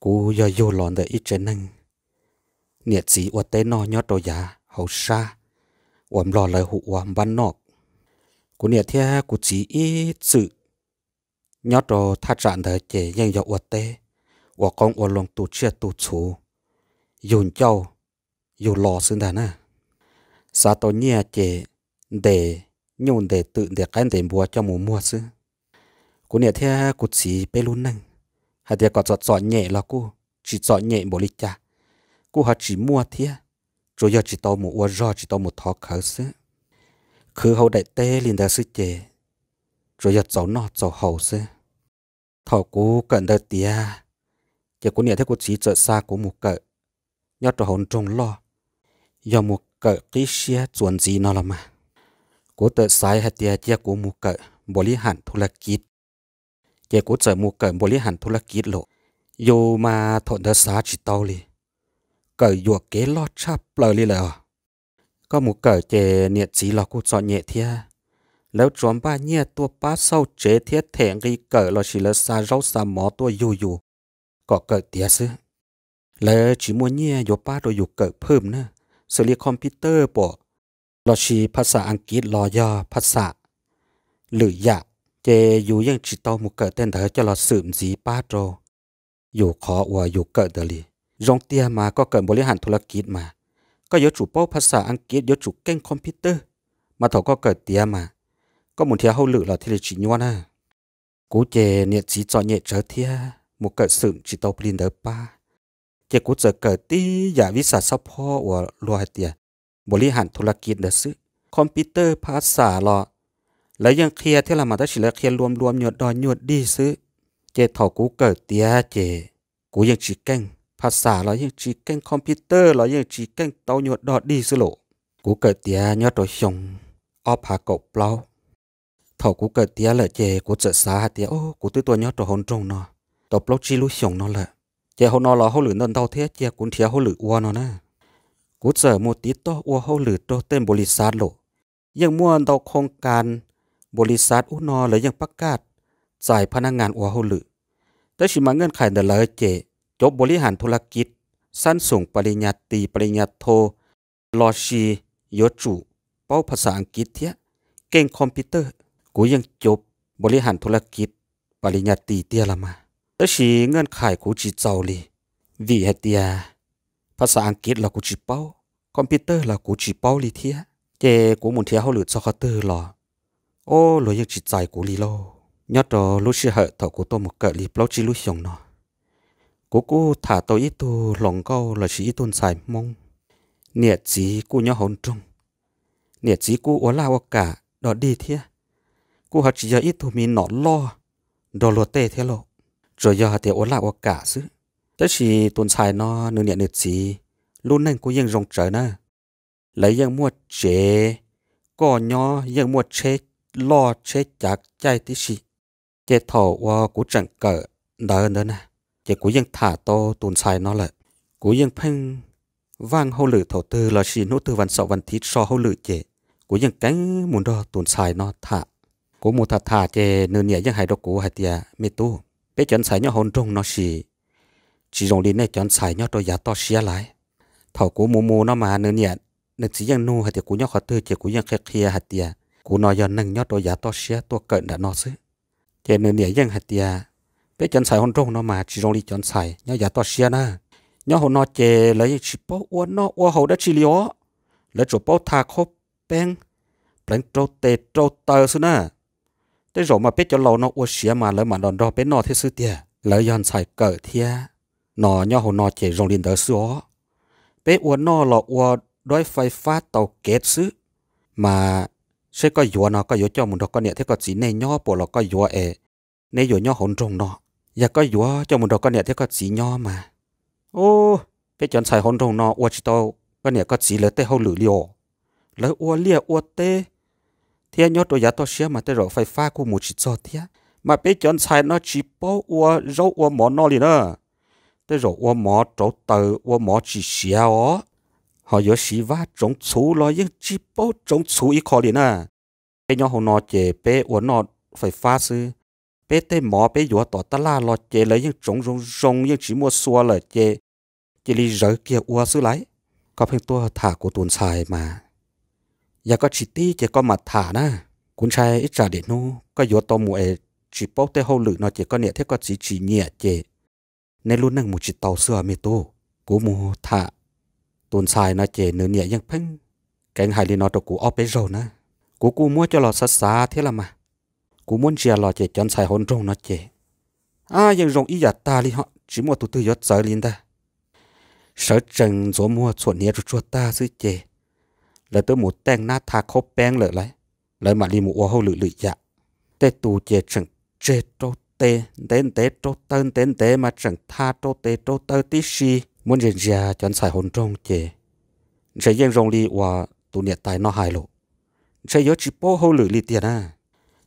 Kuv yog yug los ntawm ib tsev neeg niam txiv ua teb noj nyob rau yav hauv sab uas Nplog lawv hu ua npab noj. Kuv niam thiab kuv txiv ib txwm nyob rau thaj tsam ntawd ces yeej yog ua teb, ua qoob ua loo tu tsiaj tu txhuv, yug ncauj yug lo xwb ntag na. Xav tau nyiaj ces ntes nyuj ntes twm ntes qaib ntes npua coj mus muag xwb. Kuv niam thiab kuv txiv peb lub neej, hais tias kom txom txom nyem los kuj tsis txom nyem npaum li cas, kuj ho tsis muaj thiab, tsuas yog tsis tau mus ua zog tsis tau mus thov khawv xwb. Khwv hauv daim teb li ntawd xwb ces tsuas yog txaus noj txaus haus xwb. Thaum kuv kawm ntawv tiav, ces kuv niam thiab kuv txiv txawm xa kuv mus kawm nyob rau hauv nroog loj, yog mus kawm qib siab txuas ntxiv no los mas. Kuv txawm xaiv hais tias cia kuv mus kawm npuav lib ham thu la kiv, ces kuv txawm mus kawm npuav lib ham thu la kiv lawm. Yus mas thaum ntawd xav tsis tau li, kawm yuam kev loj tshaj plaws li lawm os. Koj mus kawm ces niam txiv los kuj txom nyem thiab, lawv tsuas npaj nyiaj tuaj pab xauj tsev thiab them nqi kawm lossis lawv xa zaub xa mov tuaj yug yus kom kawm tiav xwb. Lawv tsis muaj nyiaj yuav pab rau yus kawm phwj na, xws li computer pom lossis phas xas Askiv los yog phas xas lwm yam, ces yus yeej tsis tau mus kawm tej ntawd coj los xwm ntxiv pab rau yus qhov uas yus kawm ntawd li. Zoo tiag mas koj kawm npuav lib ham thu la kiv mas koj yuav tsum paub phas xas Askiv, yuav tsum keej computer, mas thaum koj kawm tiav mas koj mus nrhiav hauj lwm los thiaj li tsis nyuaj na. Kuv ces niam txiv txom nyem tsawv thiab mus kawm xwm tsis tau li ntawd pab, ces kuv txawm kawm tib yam vis xas xab phob uas luag hais tias npuav lib ham thu la kiv ntawd xwb. Computer phas xas los lawv yeej qhia thiab los mas tab sis lawv qhia luam luam nyuag dog nyuag dig xwb. Ces thaum kuv kawm tiav ces kuv yeej tsis keej phas xas los yeej tsis keej computer los yeej tsis keej tau nyuag dog dig xwb lauj. Kuv kawm tiav nyob rau xyoo ob phav kaum plaub. Thaum kuv kawm tiav lawm ces kuv txawm xav hais tias, o, kuv twb tuaj nyob rau hauv nroog no tau plaub tsib lub xyoos no lawm, ces hauv no los hauj lwm ntau ntau thiab cia kuv nrhiav hauj lwm ua no na. Kuv txawm mus tiv toj ua hauj lwm rau tej npuav lis xav lawm. Yeej muaj ntau khoo kas npuav lis xav ub no lawv yeej pab kaj txais phab nab ngas ua hauj lwm, tab sis mas nkees khais ntawm lawv ces cov npuav lib ham thu la kiv, xab xoom pa li nyas tis pa li nyas tho lossis yuav tsum paub phas xas Askiv thiab keej computer. Kuv yeej cov npuav lib ham thu la kiv pa li nyas tis tiag los mas, tab sis nkees khais kuv tsis txaus li, vim hais tias phas xas Askiv los kuv tsis paub, computer los kuv tsis paub li thiab, ces kuv mus nrhiav hauj lwm txog qhov twg los, o, luag yeej tsis txais kuv li lauj. Nyob rau lub sij hawm thaum kuv tuaj mus kawm li plaub tsib lub xyoos no, kuv kuj tham tau ib tug hluas nkauj lossis ib tug ntxhais Hmoob, niam txiv kuj nyob hauv nroog, niam txiv kuj ua laj ua kam dog dig thiab, kuj ho tsis yog ib tug me nom loj nrog luag tej thiab lauj, tsuas yog hais tias ua laj ua kam xwb. Tab sis tus ntxhais no nws niam nws txiv lub neej kuj yeej zoo tsawv na, lawv yeej muaj tsev koj nyob, yeej muaj tsheb loj tsheb cav caij tib si. Ces thaum uas kuv tseem kawm ntawv ntawd na, ces kuv yeej tham tau tus ntxhais no lawm. Kuv yeej pheej vaaj hauj lwm thaum twg lossis hnub twg vas xaum vas thiv so hauj lwm ces kuv yeej keev mus nrog tus ntxhais no tham. Kuv mus tham tham ces nws niam yeej hais rau kuv hais tias, me tub, peb cov ntxhais nyob hauv nroog no sis tsis zoo li nej cov ntxhais nyob rau yav toj siab lawm. Thaum kuv mus mus no mas nws niam nws txiv yeej nug hais tias kuv nyob qhov twg ces kuv yeej qhia qhia hais tias kuv no yog neeg nyob rau yav toj siab tuaj kawm nram no xwb. Ces nws niam yeej hais tias, peb cov ntxhais hauv nroog no mas tsis zoo li cov ntxhais nyob yav toj siab na. Nyob hauv no ces lawv yeej tsis paub ua noj ua haus dab tsi li os, lawv tsuas paub tha qhaub peeb, pleev rau tes rau taw xwb na. Tej zaum mas peb cov laus no ua siav mas lawv mam los nrog peb noj thiab xwb tiag. Lawv yog ntxhais kawm thiab no, nyob hauv no ces zoo li ntawd xwb os. Peb ua noj los ua duab fais fab taus kev xwb. Mas seb koj yuav no koj yuav coj mus nrog koj niam thiab koj txiv nej nyob puas los koj yuav es neb yuav nyob hauv nroog no? Yog koj yuav coj mus nrog koj niam thiab koj txiv nyob mas, u, peb cov ntxhais hauv nroog no ua tsis tau koj niam koj txiv lawv tej hauj lwm li os. Lawv ua liaj ua teb thiab nyob rau yav toj siab mas tej zaum fais fab kuj mus tsis txog thiab. Mas peb cov ntxhais no tsis paub ua zaub ua mov noj li na. Tej zaum ua mov rauv taws ua mov tsis siav os. Ho yuav siv vab tsoov txhuv los yeej tsis paub tsoov txhuv ib qho li na. Peb nyob hauv no ces peb ua noj fais fab xwb. peb tej mov peb yuav tom tab laj los ces lawv yeej tsoov zoo zoo, yeej tsis muaj xua lawm ces cia li zawv kiag ua xwb lauj. Koj pheej tuaj tham kuv tus ntxhais mas yog koj tsis tib ces koj mam tham na. Kuv ntshai ib tsam dim hnub koj yuav tau mus es tsis paub tej hauj lwm no ces koj niam thiab koj txiv tsis nyiam ces neb lub neej mus tsis tau xwb os me tub. Kuv mus tham tus ntxhais no ces nws niam yeej pheej keev hais li no rau kuv ob peb zaug na. Kuv kuj muab coj los xav xav thiab los mas. Kuv muab ntsia los ces cov ntxhais hauv nroog no ces, a, yeej zoo ib yam tag li ho tsis muaj tus twg yuav txawv li ntag. Sawv tsees ntxuav muag txhuam hniav tsuag tsuag tag xwb ces lawv twb mus teej nab tha khaub peeb lawm lauj. Lawv mam li mus ua hauj lwm lwm yam. Tej tus ces tseem tseg rau tes ntev ntev rau taw ntev ntev mas tseem tha rau tes rau taw tib si. Muab ntsia ntsia cov ntxhais hauv nroog ces ntshe yeej zoo li uas tus niam tais no hais lus, ntshe yuav tsis paub hauj lwm li tiag na.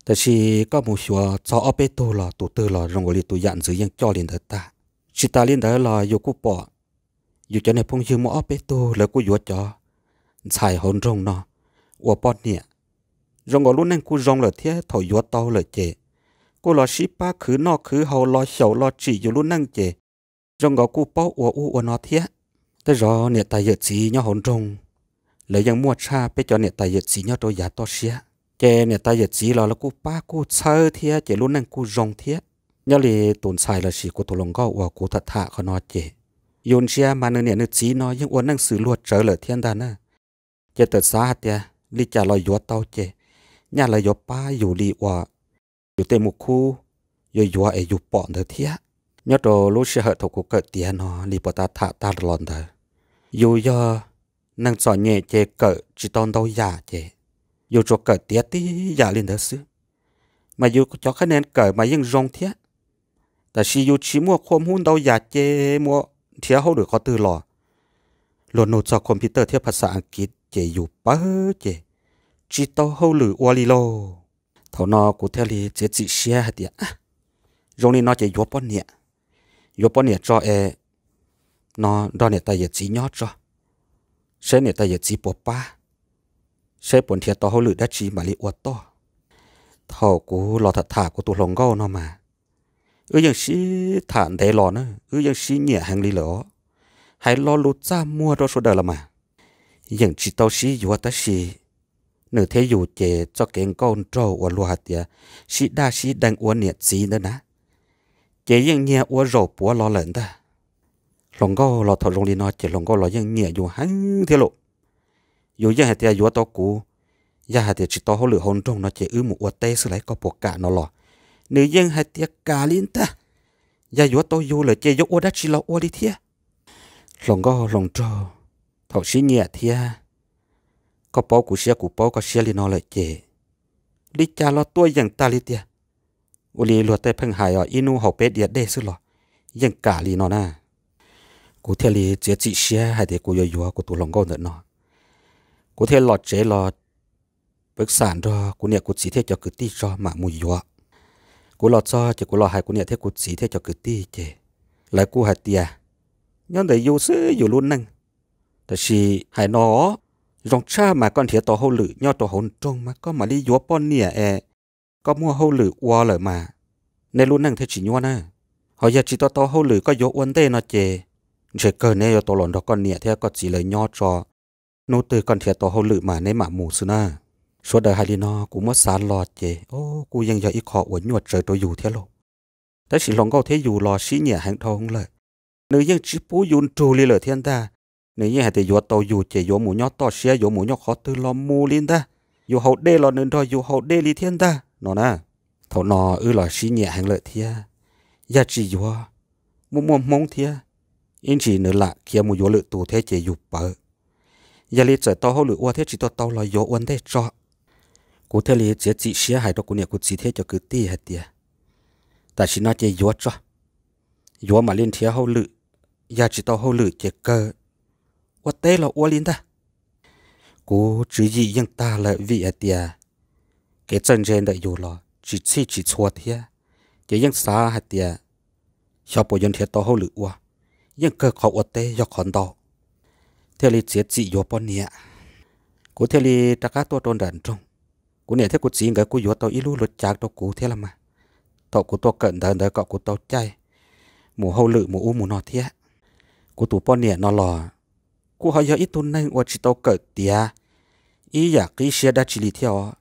Tab sis koj mus xyuas txog ob peb tug los tus twg los zoo ua li tus yam ntxwv yeej coj li ntawd tag. Tsis tas li ntawd los yus kuj pom yus cov niag phooj ywg muaj ob peb tug lawv kuj yuav cov ntxhais hauv nroog no ua poj niam. Zoo nkaus lub neej kuj zoo lawm thiab thaum yuav tau lawm ces kuj los sib pab khwv noj khwv haus los xyaum los tsim yus lub neej ces zoo nkaus kuj paub ua ub ua no thiab. Tej zaum niam tais yawm txiv nyob hauv nroog lawv yeej muaj tshaj peb cov niam tais yawm txiv nyob rau yav toj siab. Ces niam tais yawm txiv los lawv kuj pab kuj txhawb thiab ces lub neej kuj zoo thiab. Nyob li tus ntxhais lossis kuv tus hluas nkauj uas kuv tham tham qhov no ces yus ntsia mas nws niam nws txiv no yeej ua neej xws luag tsawv lawm thiab ntag na. Ces txawm xav hais tias li cas los yuav tau ces nyaj lawv yuav pab yus li uas yus tej mus khub yuav yuav es yus pom ntawd thiab. Nyob rau lub sij hawm thaum kuv kawm tiav no li puas tas tham tag los ntawd, yus yog neeg txom nyem ces kawm tsis tau ntau yam ces yus tsuas kawm tiav tib yam li ntawd xwb. Mas yus cov qhab nis kawm mas yeej zoo thiab, tab sis yus tsis muaj qhua hmub ntau yam ces mus nrhiav hauj lwm qhov twg los luag nug txog computer thiab phas xas Askiv ces yus pawg ces tsis tau hauj lwm ua li lauj. Thaum no kuv thiaj li txiav txim siab hais tias zoo li no ces yuav poj niam, yuav poj niam tso es no nrog niam tais yawm txiv nyob tso, saib niam tais yawm txiv puas pab, saib puas nrhiav tau hauj lwm dab tsi mam li ua toj. Thaum kuv los tham tham kuv tus hluas nkauj no mas wb yeej sib tham ntev los na, wb yeej sib nyiam heev li lawm os. Hais lo lus txaj muag rau sawv daws los mas yeej tsis tau sib yuav tab sis nws thiab yus ces txoj kev nkauj nraug uas luag hais tias sib daj sib deev ua niam txiv ntawd na, ces yeej nyiag ua zaum puav los lawm ntag. Hluas nkauj los thaum zoo li no ces hluas nkauj los yeej nyiam yus heev thiab lauj. Yus yeej hais tias yuav tau kuv, yog hais tias tsis tau hauj lwm hauv nroog no ces wb mus ua teb xwb lauj, koj puas kam no los nws yeej hais tias kam li ntag. Yog yuav tau yus lawm ces yuav ua dab tsi los ua li thiab. Hluas nkauj hluas nraug, thaum sib nyiam thiab koj paub kuv siab kuv paub koj siab li no lawm ces li cas los tuaj yeem tag li tiag. Ua li luag tej pheej hais os, ib hnub haus peb diav dej xwb los yeej kam li no na. Kuv thiaj li txiav txim siab hais tias kuv yuav yuav kuv tus hluas nkauj ntawm no. Kuv thiaj los tsev los pwv xam nrog kuv niam kuv txiv thiab cov kwv tij tso mam mus yuav. Kuv los txog ces kuv los hais kuv niam thiab kuv txiv thiab cov kwv tij ces lawv kuj hais tias nyob ntawm yus xwb yus lub neej. Tab sis hais no, zoo tshaj mas koj nrhiav tau hauj lwm nyob rau hauv nroog mas koj mam li yuav poj niam es koj muaj hauj lwm ua lawm mas neb lub neej thiaj tsis nyuaj na. Ho yog tsis tau tau hauj lwm koj yuav ua ntej no ces ntshe kawg neb yuav tau los nrog koj niam thiab koj txiv lawv nyob tso. Hnub twg koj nrhiav tau hauj lwm mas neb mam mus xwb na. Sawv daws hais li no kuv muab xav los ces kuj yeej yog ib qho uas nyuaj tsawv rau yus thiab lauj. Tab sis hluas nkauj thiab yus los sib nyiam heev dhau lawm, nws yeej tsis pub yus nrug li lawm thiab ntag. Nws yeej hais tias yuav tau yus ces yuav mus nyob toj siab, yuav mus nyob qhov twg los mus li ntag, yus haus dej los nws nrog yus haus dej li thiab ntag no na. Thaum no wb los sib nyiam heev lawm thiab, yog tsis yuav, muaj muaj hmoob thiab, ib ntsis nws lam khiav mus yuav lwm tus thiab ces yus pawv. Yog li txawm tau hauj lwm ua thiab tsis tau tau los yuav ua ntej tso. Kuv thiaj li txiav txim siab hais rau kuv niam kuv txiv thiab cov kwv tij hais tias tam sim no ces yuav tso, yuav mam li nrhiav hauj lwm, yog tsis tau hauj lwm ces kawg ua teb los ua li ntag. Kuv tswv yim yeej tag lawm vim hais tias kev txawj ntse ntawm yus los tsis txhij tsis txhua thiab, ces yeej xav hais tias xyov puas yuav nrhiav tau hauj lwm ua, yeej kawg qhov ua teb yog qhov ntau. Thiaj li txiav txim yuav poj niam, kuv thiaj li rov qab tuaj rau nram nroog. Kuv niam thiab kuv txiv nkawd kuj yuav tau ib lub luav cav rau kuv thiab los mas, thaum kuv tuaj kawm ntawv ntawd kom kuv tau caij mus hauj lwm mus ub mus no thiab. Kuv tus poj niam no los kuj ho yog ib tug neeg uas tsis tau kawm tiav ib yam qib siab dab tsi li thiab os.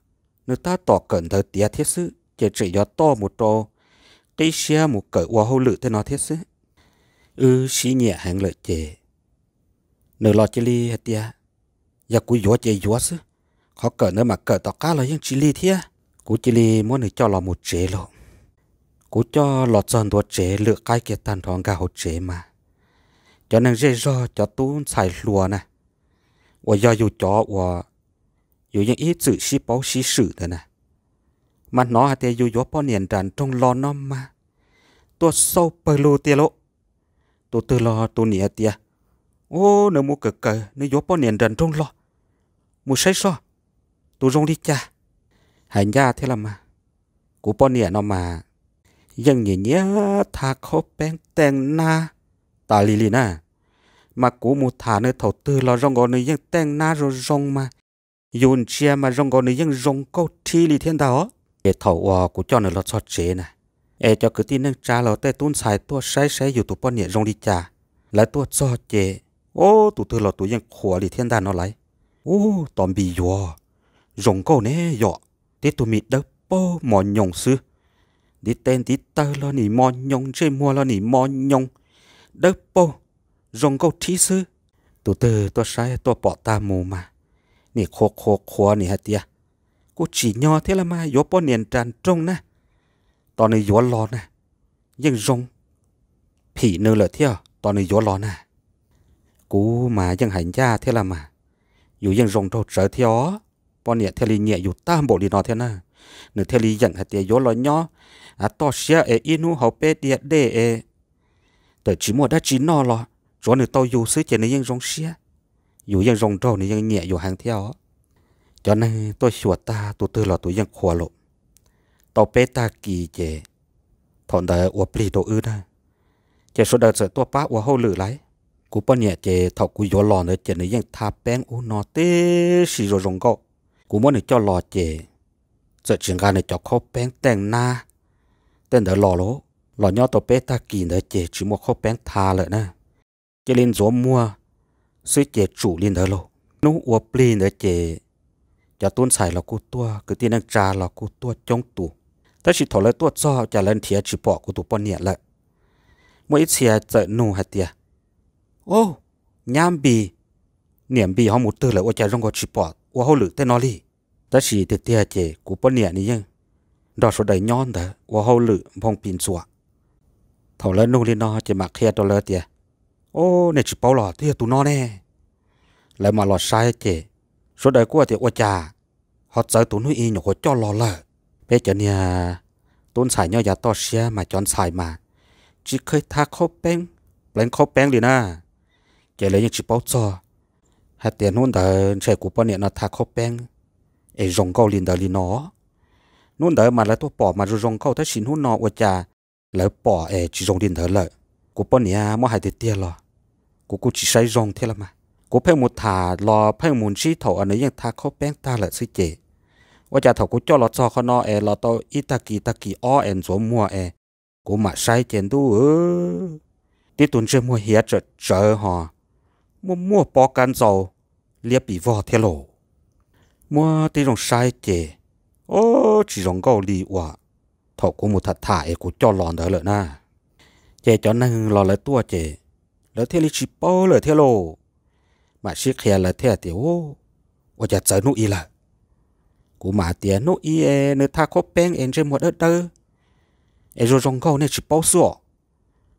Nws tab tom kawm ntawv tiav thiab xwb ces tseem yuav toj mus rau qib siab mus kawm ua hauj lwm tej no thiab xwb. Wb sib nyiam heev lawm ces nws los cia li hais tias, yog kuv yuav ces yuav xwb, qhov kawm ntawd mas kawm tom qab los yeej tsis lig thiab. Kuv cia li muab nws coj los mus tsev lauj. Kuv coj los txog ntua tsev lwm qaib kiag tag nrho nkag hauv tsev mas cov neeg zej zog cov tub ntxhais hluas na, uas yog yus cov uas yus yeej ib txwm sib paub sib swm ntawd na, mas hnov hais tias yus yuav poj niam nram nroog los no mas tuaj xauj pawg lug tiag lauj. Tus twg los tus niam tias, ub, nws mus kawm kawm nws yuav poj niam nram nroog los, mus saib soj tus zoo li cas. Hais ncaj thiab los mas, kuv poj niam no mas yeej nyiam nyiam tha khaub peeb teej nab tas li li na. Mas kuv mus tham nws thaum twg los zoo nkaus nws yeej teej nab zoo zoo mas yus ntsia mas zoo nkaus nws yeej zoo nkauj thib li thiab ntag os. Ces thaum uas kuv coj nws los txog tsev na, es cov kwv tij neej tsa los tej tub ntxhais tuaj saib saib yus tus poj niam zoo li cas, lawv tuaj txog ces, ub, tus twg los tus yeej qhuas li thiab ntag no lauj. Ub, tos npis yuav, zoo nkauj ne yom, tib tug me dawb paug mos nyoos xwb. Ntiv tes ntiv taw los nim mos nyoos, ntsej muag los nim mos nyoos, dawb paug, zoo nkauj thib xwb. Tus twg tuaj saib tuaj pom tag mus mas nim qhuas qhuas qhuas nim hais tias, kuj tsim nyog thiab los mas yuav poj niam nram nroog na, tos nws yuav los na, yeej zoo, phim nws lawm thiab tos nws yuav los na. Kuv mas yeej hais ncaj thiab los mas, yus yeej zoo nraug tsawv thiab os, poj niam thiaj li nyiam yus tag npaum li no thiab na. Nws thiaj li yeem hais tias yuav los nyob toj siab es ib hnub haus peb diav dej es tawm tsis muaj dab tsi noj los tsuav nws tau yus xwb ces nws yeej zoo siab. Yus yeej zoo nraug nws yeej nyiam yus heev thiab os. Cov neeg tuaj xyuas tag tus twg los tus yeej qhuas lawm. Tau peb tag kis ces thaum ntawd ua plig rau wb na, ces sawv daws txawm tuaj pab ua hauj lwm lauj. Kuv poj niam ces thaum kuv yuav los ntawd ces nws yeej tha peeb ub no tib si zoo zoo nkauj. Kuv muab nws coj los ces txawm tsis nqa nws cov khaub peeb teej nab tej ntawd los lauj. Los nyob tau peb tag kis ntawd ces tsis muaj khaub peeb tha lawm na, cia li ntxuav muag xwb ces tsum li ntawd lauj. Hnub ua plig ntawd ces cov tub ntxhais los kuj tuaj, kwv tij neej tsa los kuj tuaj coob tus, tab sis thaum lawv tuaj txog cas lawv nrhiav tsis pom kuv tus poj niam lawm. Muaj ib txhia txawm nug hais tias, o, nyab Npis, niam Npis ho mus twg lawm ua cas zoo nkaus tsis pom ua hauj lwm tej no li? Tab sis tiag tiag ces kuv poj niam nws yeej nrog sawv daws nyob ntawd ua hauj lwm nphoo pis ntxuas. Thaum lawv nug li no ces mam qhia rau lawv tias, o, nej tsis paub los twb yog tus no ne. Lawv mam los saib ces sawv daws kuj tias ua cas ho txawv tus hnub i nyuam qhuav coj los lawm. Peb cov niag tub ntxhais nyob yav toj siab mas cov ntxhais mas tsis kheev tha khaub peeb, pleev khaub peeb li na, ces lawv yeej tsis paub txog hais tias hnub ntawd ntshe kuv poj niam no tha khaub peeb es zoo nkauj li ntawd li no. Hnub ntawd mas lawv tuaj pom mas zoo zoo nkauj tab sis hnub no ua cas lawv pom es tsis zoo li ntawd lawm. Kuv poj niam muab hais tiag tiag los kuv kuj tsis saib zoo thiab los mas, kuv pheej mus tham los pheej mus ntsib thaum uas nws yeej tha khaub peeb tag lawm xwb ces ua cas thaum kuv coj los txog qhov no es los tau ib tag kis tag kis ob es ntxuav muag es kuv mam saib ces ntuj, tib tug ntsej muag hiav tsawm tsawv ho muaj muaj pob kab ntxaus liab pim vog thiab lauj. Muab tib zoo saib ces, o, tsis zoo nkauj li uas thaum kuv mus tham tham es kuv coj los ntawd lawm na. Ces cov neeg los lawv tuaj ces lawv thiaj li tsis paub lawm thiab lauj. Mam sib qhia lawv thiaj tias, u, ua cas txawv hnub i lawm? Kuv mam tias hnub i es nws tha khaub peeb es ntsej muag dawb dawb es zoo zoo nkauj nej tsis paub xwb os.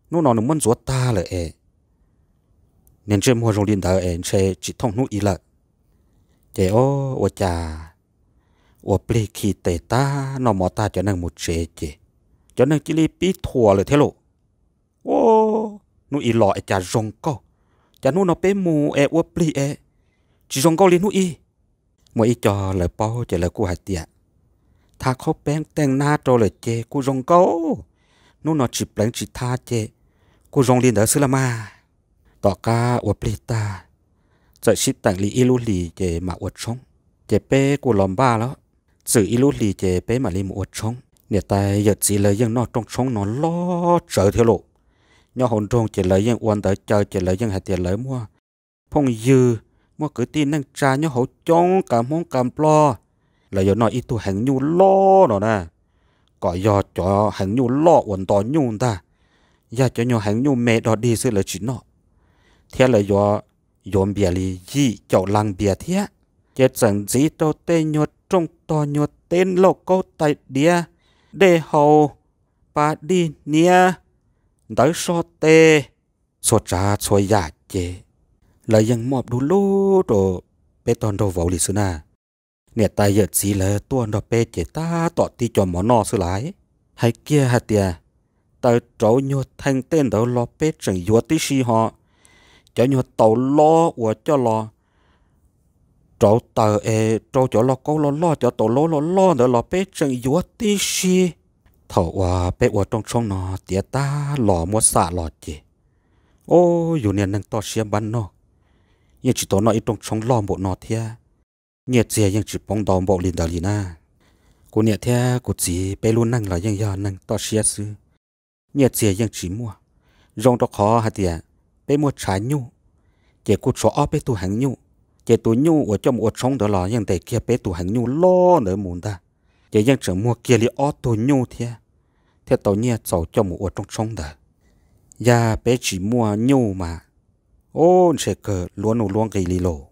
Hnub no nws muab ntxuav tag lawm es niag ntsej muag zoo li ntawd es ntshe tsis thooj hnub i lawm. Ces o, ua cas ua plig khi tes tag noj mov tag cov neeg mus tsev ces cov neeg cia li pib thuam lawm thiab lauj. U, hnub i los es cas zoo nkauj, cas hnub no peb mus es ua plig es tsis zoo nkauj li hnub i. Muaj ib co lawv paub ces lawv kuj hais tias, tha khaub peeb teej nab rau lawm ces kuj zoo nkauj, hnub no tsis pleev tsis tha ces kuj zoo li ntawd xwb los mas. Tom qab ua plig tag, txawm sib teem li ib lub hlis ces mam ua tshoob, ces peb kuj los npaj los txwm ib lub hlis ces peb mam li mus ua tshoob. Niam tais yawm txiv lawv yeej noj rooj tshoob no loj tsawv thiab lauj. Nyob hauv nroog ces lawv yeej ua ntawv caw ces lawv yeej hais tias lawv muaj phooj ywg, muaj kwv tij neej tsa nyob hauv coob qas Hmoob qas Nplog, lawv yuav noj ib tug heev nyuj loj no na, kom yog cov heev nyuj loj uas nto nyuj ntag, yog cov nyuag heev nyuj me dog dig xwb lawv tsis noj, thiab lawv yuav yuav npias li yim caum las npias thiab. Ces txawm ntxiv rau tej nyuag rooj tog nyuag teb lauj kaub tais diav, dej haus, pas dij hniab, ntawv soj tes, txhua tsav txhua yam ces lawv yeej moj dub lub rau peb tog nraug vauv li xwb na. Niam tais yawm txiv lawv tuaj nrog peb ces tab tom tib co mov noj xwb lais. Hais kiag hais tias taws rauv nyuag thee tej ntawd los peb tseem yuav tib si ho. Cov nyuag taus lob uas coj los rauv taws es rau cov lauj kaub loj loj, cov taus lob loj loj ntawd los peb tseem yuav tib si. Thaum uas peb ua rooj tshoob no tiav tag los muab xam los ces, o, yus niag neeg toj siab npab noj yeej tsis tau noj ib rooj tshoob loj npaum no thiab. Nyiaj txiag yeej tsis poob ntau npaum li ntawd li na. Kuv niam thiab kuv txiv peb lub neej los yeej yog neeg toj siab xwb, nyiaj txiag yeej tsis muaj. Zoo rau qhov hais tias peb muaj tshav nyuj, ces kuj tshuav ob peb tug heev nyuj, ces tus nyuj uas coj mus ua tshoob ntawd los yeej ntes kiag peb tus heev nyuj loj ntawd mus ntag, ces yeej tseem muag kiag li ob tug nyuj thiab, thiaj tau nyiaj txaus coj mus ua rooj tshoob ntawd. Yog peb tsis muaj nyuj mas, o, ntshe kawg luab nuj luab nqis li lauj.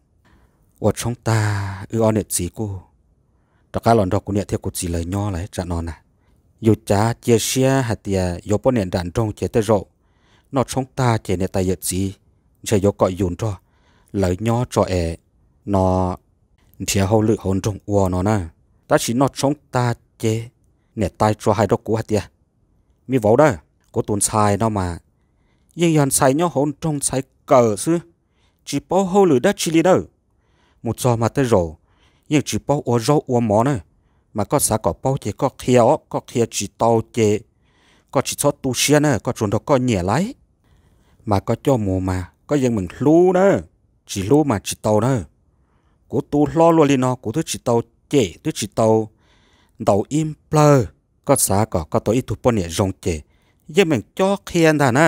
Ua tshoob tag wb ob niam txiv kuj rov qab los nrog kuv niam thiab kuv txiv lawv nyob lawm tsam no na. Yus cav cia siab hais tias yuav poj niam nram nroog ces tej zaum noj tshoob tag ces niam tais yawm txiv ntshe yuav kom yus nrog lawv nyob tso es no nrhiav hauj lwm hauv nroog ua no na. Tab sis noj tshoob tag ces niam tais tsuas hais rau kuv hais tias, me vauv dawb, kuv tus ntxhais no mas yeej yog ntxhais nyob hauv nroog ntxhais kawm xwb, tsis paub hauj lwm dab tsi li dawb. Mus txog mas tej zaum yeej tsis paub ua zaub ua mov na, mas koj xav kom paub ces koj qhia os, koj qhia tsis tau ces koj tsis txhob tu siab na, koj tsuas nrog koj niam lawv, mas koj coj mus mas koj yeej meem hlub na, tsis hlub mas tsis tau na. Kuv tu hlob luaj li no kuv twb tsis tau cem twb tsis tau ntaus ib nplawg. Koj xav kom koj tau ib tug poj niam zoo ces yeej meem cob qhia ntag na.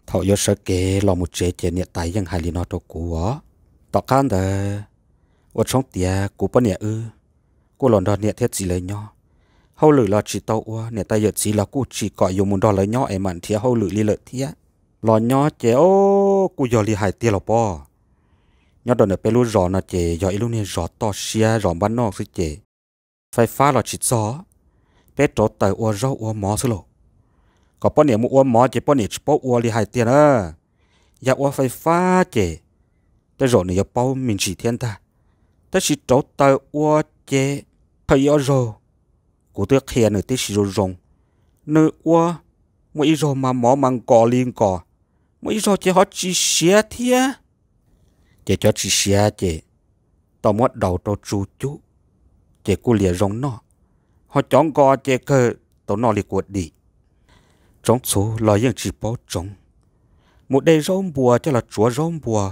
Thaum yuav sawv kev los mus tsev ces niam tais yeej hais li no rau kuv os. Tom qab ntawd ua tshoob tiav kuv poj niam wb kuj los nrog niam thiab txiv lawv nyob. Hauj lwm los tsis tau ua, niam tais yawm txiv los kuj tsis kom yus mus nrog lawv nyob es mam nrhiav hauj lwm li lawm thiab. Los nyob ces o, kuj yog li hais tiag los pob. Nyob rau ntawm peb lub zos no ces yog ib lub niag zos toj siab zos npab noj xwb ces fais fab los tsis txog, peb rauv taws ua zaub ua mov xwb lauj. Kom poj niam mus ua mov ces poj niam tsis paub ua li hais tiag na. Yog ua fais fab ces tej zaum nws yuav paub me ntsis thiab ntag. Tab sis rauv taws ua ces thawj ib ob zaug kuv twb qhia nws tib si zoo zoo. Nws ua muaj ib zaug mas mov mas nkos li nkos, muaj ib zaug ces ho tsis siav thiab. Ces cov tsis siav ces tau muab daus rau tsu cub, ces kuj liam zoo noj. Ho cov nkos ces kawg tau noj li kua dim. Tsoov txhuv los yeej tsis paub tsoov, mus de zaub npuas coj los tsuav zaub npuas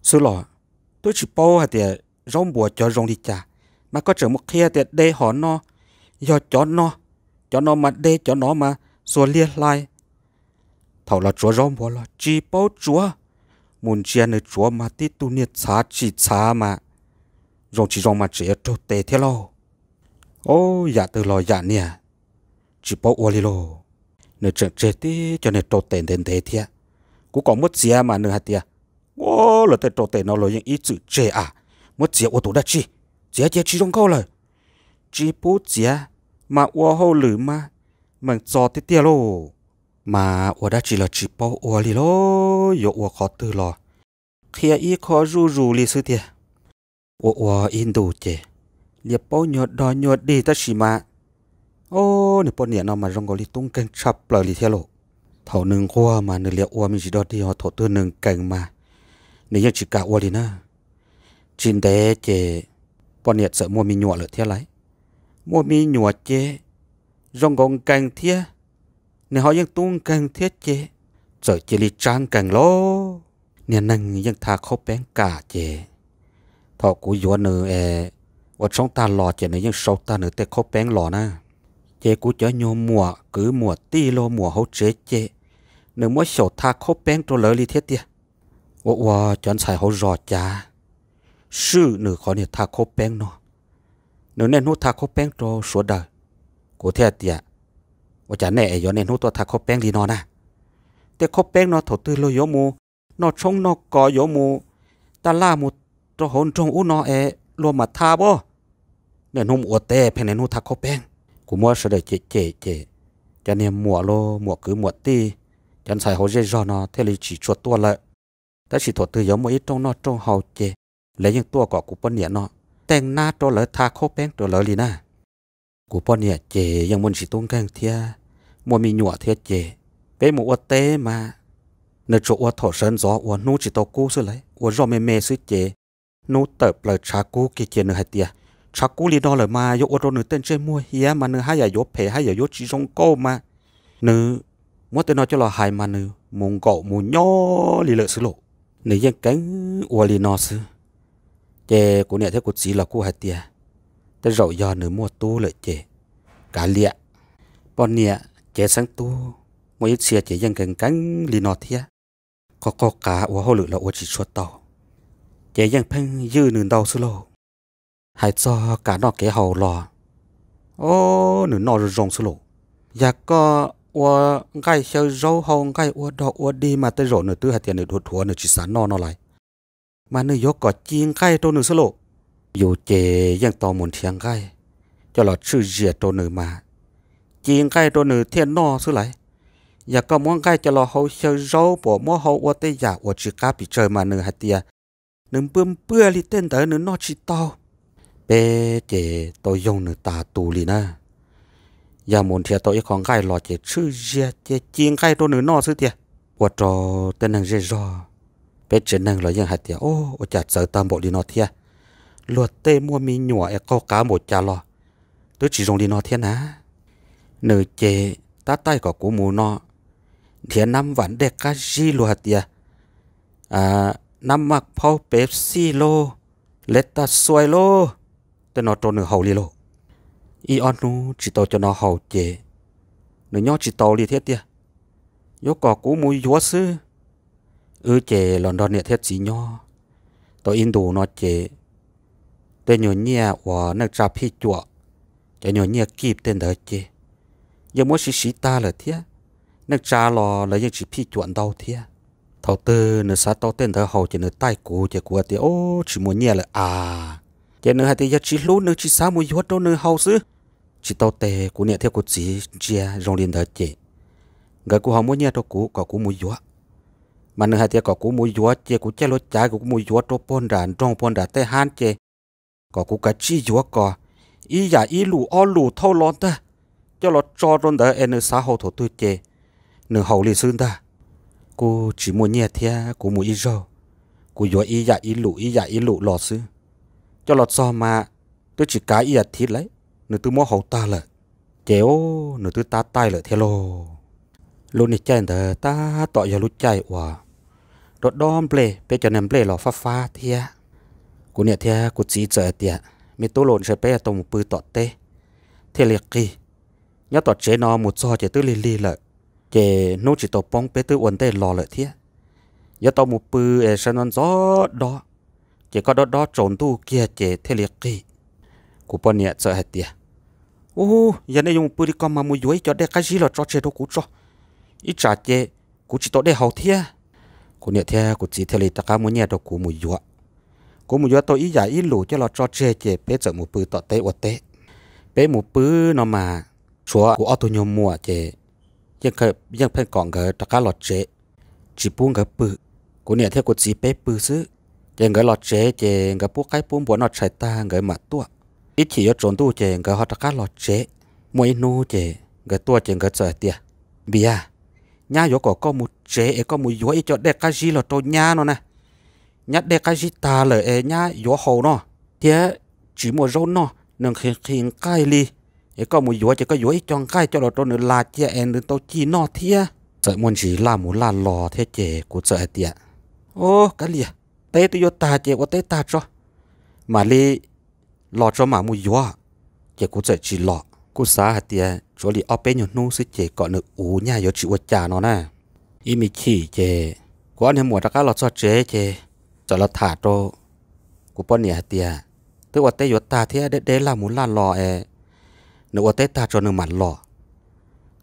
xwb los twb tsis paub hais tias zaub npuas cov zoo li cas, mas koj tseem mus qhia tias de hom no yog cov no, cov no mas de cov no mas xuas liag hlais. Thaum los tsuav zaub npuas los tsis paub tsuav, mus ntsia nws tsuav mas tib tug niag txhav tsis txhav mas zoo tsis zoo mas tseem yuav raug tes thiab lauj. O, yam twg los yam niag tsis paub ua li lauj. Nws tseem tseg tib cov niag rau tes ntev ntev thiab. Kuv kom muab txiav mas nws hais tias, ua, lawv tej rau tes no los yeej ib txwm tseg a, muab txiav ua tus dab tsi, txiav cia tsis zoo nkauj lawm. Tsis pub txiav, mas ua hauj lwm mas meem txo tiag tiag lauj. Mas ua dab tsi los tsis paub ua li lauj, yuav ua qhov twg los qhia ib qho zuj zus li xwb tiag. Ua ua ib ntus ces liam paub nyuag dog nyuag dig tab sis mas, o, nws poj niam no mas zoo nkaus li tub nkeeg tshaj plaws li thiab lauj. Thaum nws nquag mas nws liam ua me ntsis dog dig, ho thaum twg nws nkees mas nws yeej tsis kam ua li na. Tsis ntev ces poj niam txawm muaj me nyuam lawm thiab lauj. Muaj me nyuam ces zoo nkaus nkees thiab, nws ho yeej tub nkeeg thiab ces txawm cia li tsab nkees lauj. Niag neeg yeej tha khaub peeb kam ces thaum kuv yuav nws es ua tshoob tag los ces nws yeej sau tag nws tej khaub peeb los na. Ces kuv cov nyuag muam kwv muam tij los muam hauv tsev ces nws muab xyaum tha khaub peeb rau lawv li thiab tiag. Ua ua cov ntxhais hauv zos cav swm nws qhov niag tha khaub peeb no. Nws niaj hnub tha khaub peeb rau sawv daws. Kuv thiaj tias, ua cas nej yuav niaj hnub tuaj tha khaub peeb li no na? Tej khaub peeb no thaum twg luag yuav mus noj tshoob noj kos, yuav mus taj laj mus rau hauv nroog ub no es luag mam tha pob. Niaj hnub mus ua teb pheej niaj hnub tha khaub peeb. Kuv muab sawv daws cem cem ces cov niag muam los muam kwv muam tij, cov ntxhais hauv zej zog no thiaj li tsis tshua tuaj lawm. Tab sis thaum twg yuav muaj ib rooj noj rooj haus ces lawv yeej tuaj kom kuv poj niam no teej nab rau lawv, tha khaub peeb rau lawv li na. Kuv poj niam ces yeej muaj ntsis tub nkeeg thiab, muaj me nyuam thiab ces peb mus ua teb mas nws tsuas ua thaum sawv ntxov uas hnub tsis tau kub xwb lauj, ua zoj me me xwb ces hnub tawm plaws tshav kub kiag ces nws hais tias, tshav kub li no lawm mas yuav ua rau nws tej ntsej muag hiav mas nws haj yam yuav phem haj yam yuav tsis zoo nkauj mas nws muab tej no coj los hais mas nws mus nkaum mus nyob li lawm xwb lauj. Nws yeej keev ua li no xwb. Ces kuv niam thiab kuv txiv los kuj hais tias, tej zaum yog nws muaj tub lawm ces kav liam. Poj niam cev xeeb tub muaj ib txhia ces yeej nkees nkees li no thiab. Qaug qaug qav ua hauj lwm los ua tsis tshua tau, ces yeej pheej ywj nws ntau xwb lauj. Hais txog kev noj kev haus los, o, nws noj zoo zoo xwb lauj. Yog koj ua nqaij xyaw zaub hau nqaij ua dog ua dig mas tej zaum nws twb hais tias nws dhuav dhuav nws tsis xav noj no lawm, mas nws yuav kom ci nqaij rau nws xwb lauj. Yus ces yeej tau mus nrhiav nqaij coj los tshwj zias rau nws mas ci nqaij rau nws thiaj noj xwb lauj. Yog koj muab nqaij coj los hau xyaw zaub puas muab hau ua tej yam uas tsis qab pes tsawg mas nws hais tias nws npwj npwj li tej ntawd nws noj tsis tau. Peb ces tau yoog nws tas tus li na. Yog mus nrhiav tau ib qho nqaij los ces tshwj zias ces ci nqaij rau nws noj xwb tiag. Ua rau tej neeg zej zog, peb tsev neeg los yeej hais tias, o, ua cas txawv tag npaum li no thiab? Luag tej muaj me nyuam es qaug qav npaum cas los twb tsis zoo li no thiab na. Nws ces tab taij kom kuv mus no nrhiav nab vam dej qab zib, luag hais tias nab maj phaub, Pepsi lauj, Leta Xoay lauj, tej no rau nws haus li lauj. Ib ob hnub tsis tau cov no haus ces nws nyob tsis tau li thiab tiag, yuav kom kuv mus yuav xwb. Wb ces los nrog niam thiab txiv nyob tau ib ntus no ces tej nyuag nyiaj uas neej tsa phij cuam, cov nyuag nyiaj kib tej ntawd ces yeej muab siv siv tag lawm thiab. Neej tsa los lawv yeej tsis phij cuam ntau thiab. Thaum twg nws xav tau tej ntawd haus ces nws taij kuv ces kuv hais tias, o, tsis muaj nyiaj lawm as. Ces nws hais tias yog tsis hlub nws tsis xav mus yuav rau nws haus xwb. Tsis tau tes kuv niam thiab kuv txiv ntsia zoo li ntawd ces nkawd kuj ho muab nyiaj rau kuv kom kuv mus yuav. Mas nws hais tias kom kuv mus yuav ces kuv caij lub cav kuv mus yuav rau puag nram nroog puag nram tej hab ces kom kuv kav tsij yuav kom ib yam ib lus ob lus thauj los ntag, coj los tso rau ntawd es nws xav haus thaum twg ces nws haus li xwb ntag. Kuj tsis muaj nyiaj thiab kuv mus ib zaug, kuv yuav ib yam ib lus ib yam ib lus los xwb. Coj los txog mas twb tsis kav ib as thiv lawm, nws twb muab haus tag lawm. Ces nws twb tab taij lawm thiab lauj. Lub niag caij ntawd tab tom yog lub caij uas dob dob nplej, peb cov niag nplej los fab fab thiab. Kuv niam thiab kuv txiv txawm hais tias, me tub los ntshe peb tau mus pw tom teb thiaj li qig. Nyob tom tsev no mus txog ces twb lig lig lawm, ces hnub tsis tau poob peb twb ua ntej los lawm thiab. Yuav tau mus pw es sawv ntxov ntxov dob, ces koj dob dob tsaus ntuj kiag ces thiaj li qig. Kuv poj niam txawm hais tias, u, yog nej yuav mus pw li ko mas mus yuav ib co dej qab zib los tso tseg rau kuv tso, ib tsam ces kuv tsis tau dej haus thiab. Kuv niam thiab kuv txiv thiaj li rov qab muab nyiaj rau kuv mus yuav. Kuv mus yuav tau ib yam ib lus coj los tso tseg ces peb txawm mus pw tom teb ua teb. Peb mus pw no mas tshuav kuv ob tug nyuag muam ces yeej pheej kom nkawd rov qab los tsev, tsis pub nkawd pw. Kuv niam thiab kuv txiv peb pw xwb. Ces nkawd los tsev ces nkawd pub qaib pub npua noj tshais tag nkawd mam tuaj. Ib chim yuav tsaus ntuj ces nkawd ho rov qab los tsev. Muaj ib hnub ces nkawd tuaj ces nkawd txawm hais tias, Npias, nyab yuav kom koj mus tsev es koj mus yuav ib co dej qab zib los rau nyab no na. Nyab dej qab zib tag lawm es nyab yuav haus no, thiab tsis muaj zaub noj nws nqhis nqhis nqaij li, es koj mus yuav ces koj yuav ib co nqaij coj los rau nws las cia es nws tau ci noj thiab. Txawm muaj ntsis laj mus laj los thiab ces kuv txawm hais tias, o, kav liam, teb twb yuav tag ces ua teb tag tso, mam li los tso mam mus yuav. Ces kuv txawm tsis los. Kuj xav hais tias tsuav li ob peb nyuag hnub xwb ces kom nws uv nyaj yuav tsis ua cas no na. Ib me chim ces kuv ob niag muam rov qab los txog tsev ces txawm los tham rau kuv poj niam hais tias twb ua teb yuav tag thiab deb deb laj mus laj los es nws ua teb tag tso nws mam los.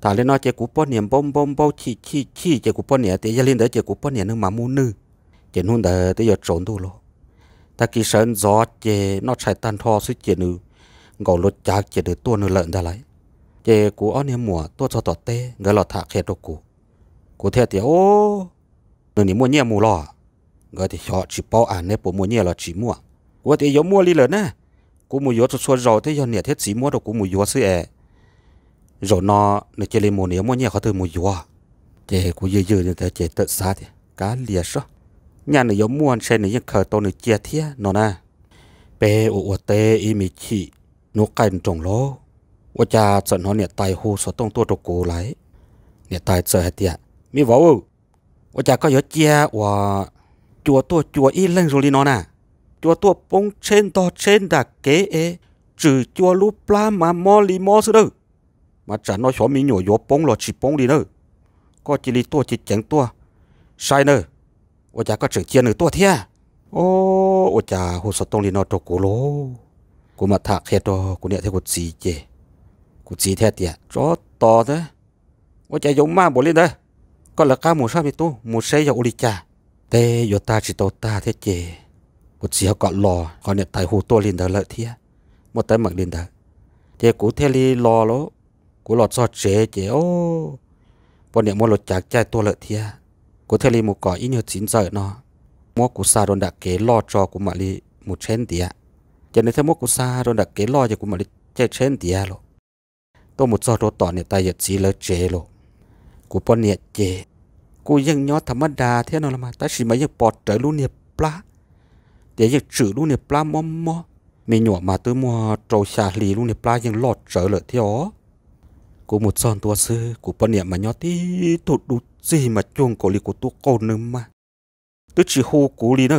Tham li no ces kuv poj niam npau npau npau chim chim chim ces kuv poj niam tias yog li ntawd ces kuv poj niam nws mam mus nws. Ces hnub ntawd twb yuav tsaus ntuj lawm. Tag kis sawv ntxov ces noj tshais tag nrho xwb ces nws nkaus lub cav ces nws tuaj nws lawm ntag lauj. Ces kuv ob niag muam tuaj txog tom teb nkawd los tham qhia rau kuv. Kuv thiaj tias, Ub, nws nim muaj nyiaj mus los? Nkawd tias, Xyov, tsis paub, a, neb puas muaj nyiaj los tsis muaj? Kuv tias, Yuav muaj li lawm na, kuv mus yuav txhua txhua zaus thiab yog niam thiab txiv muab rau kuv mus yuav xwb es zaum no nws cia li mus, nws yuav muaj nyiaj qhov twg mus yuav? Ces kuv ywj ywj ces txawm xav tias kav liam soj, nyaj nws yuav muaj ntshe nws yeej khaws tau nws cia thiab no na. Peb ua ua teb ib me chim, hnub qaij nroos lauj, ua cas txawm hnov niam tais hu xov tooj tuaj rau kuv lawm. Niam tais txawm hais tias, Me vauv, ua cas koj yuav cia uas cua tuaj cua ib leeg zoo li no na? Cua tuaj poob tsheb ntog tsheb nram kev es tswm cua lub plab mas mob li mob xwb nawb. Mas tsam no xyov me nyuam yuav poob los tsis poob li nawb. Koj cia li tuaj ceev ceev tuaj saib nawb. Ua cas koj tseem cia nws tuaj thiab? Ua cas hu xov tooj li no rau kuv lauj? Kuv mam tham qhia rau kuv niam thiab kuv txiv ces kuv txiv thiaj tias, Tsov tos ntag, ua cas yuav maj npaum li ntawd? Koj lawv qab mus saib me tub, mus seb yog ua li cas. Teb yuav tag tsis tau tag thiab ces kuv txiv ho kom los, qhov niam tais hu tuaj li ntawd lawm thiab, muaj teeb meem li ntawd. Ces kuv thiaj li los lauj. Kuv los txog tsev ces, o, poj niam muab lub cav caij tuaj lawm thiab. Kuv thiaj li mus kom ib nyuag txiv ntxawm no muab kuv xa rau nram kev loj tso kuv mam li mus tsheb ntiav. Ces nws thiaj muab kuv xa rau nram kev loj ces kuv mam li caij tsheb ntiav lauj. Tuaj mus txog rau tom niam tais yawm txiv lawv tsev lauj. Kuv poj niam ces kuj yeej nyob tham mab das thiab no los mas, tab sis mas yeej pom rawv lub niag plab, tias yeej tswm lub niag plab mob mob. Me nyuam mas twb muaj rau xya hli, lub niag plab yeej loj tsawv lawm thiab os. Kuv mus txog ntua xwb kuv poj niam mas nyob tib tug dub txig mas cuag nkaus li kuv tub qauj nws mas twb tsis hu kuv li na.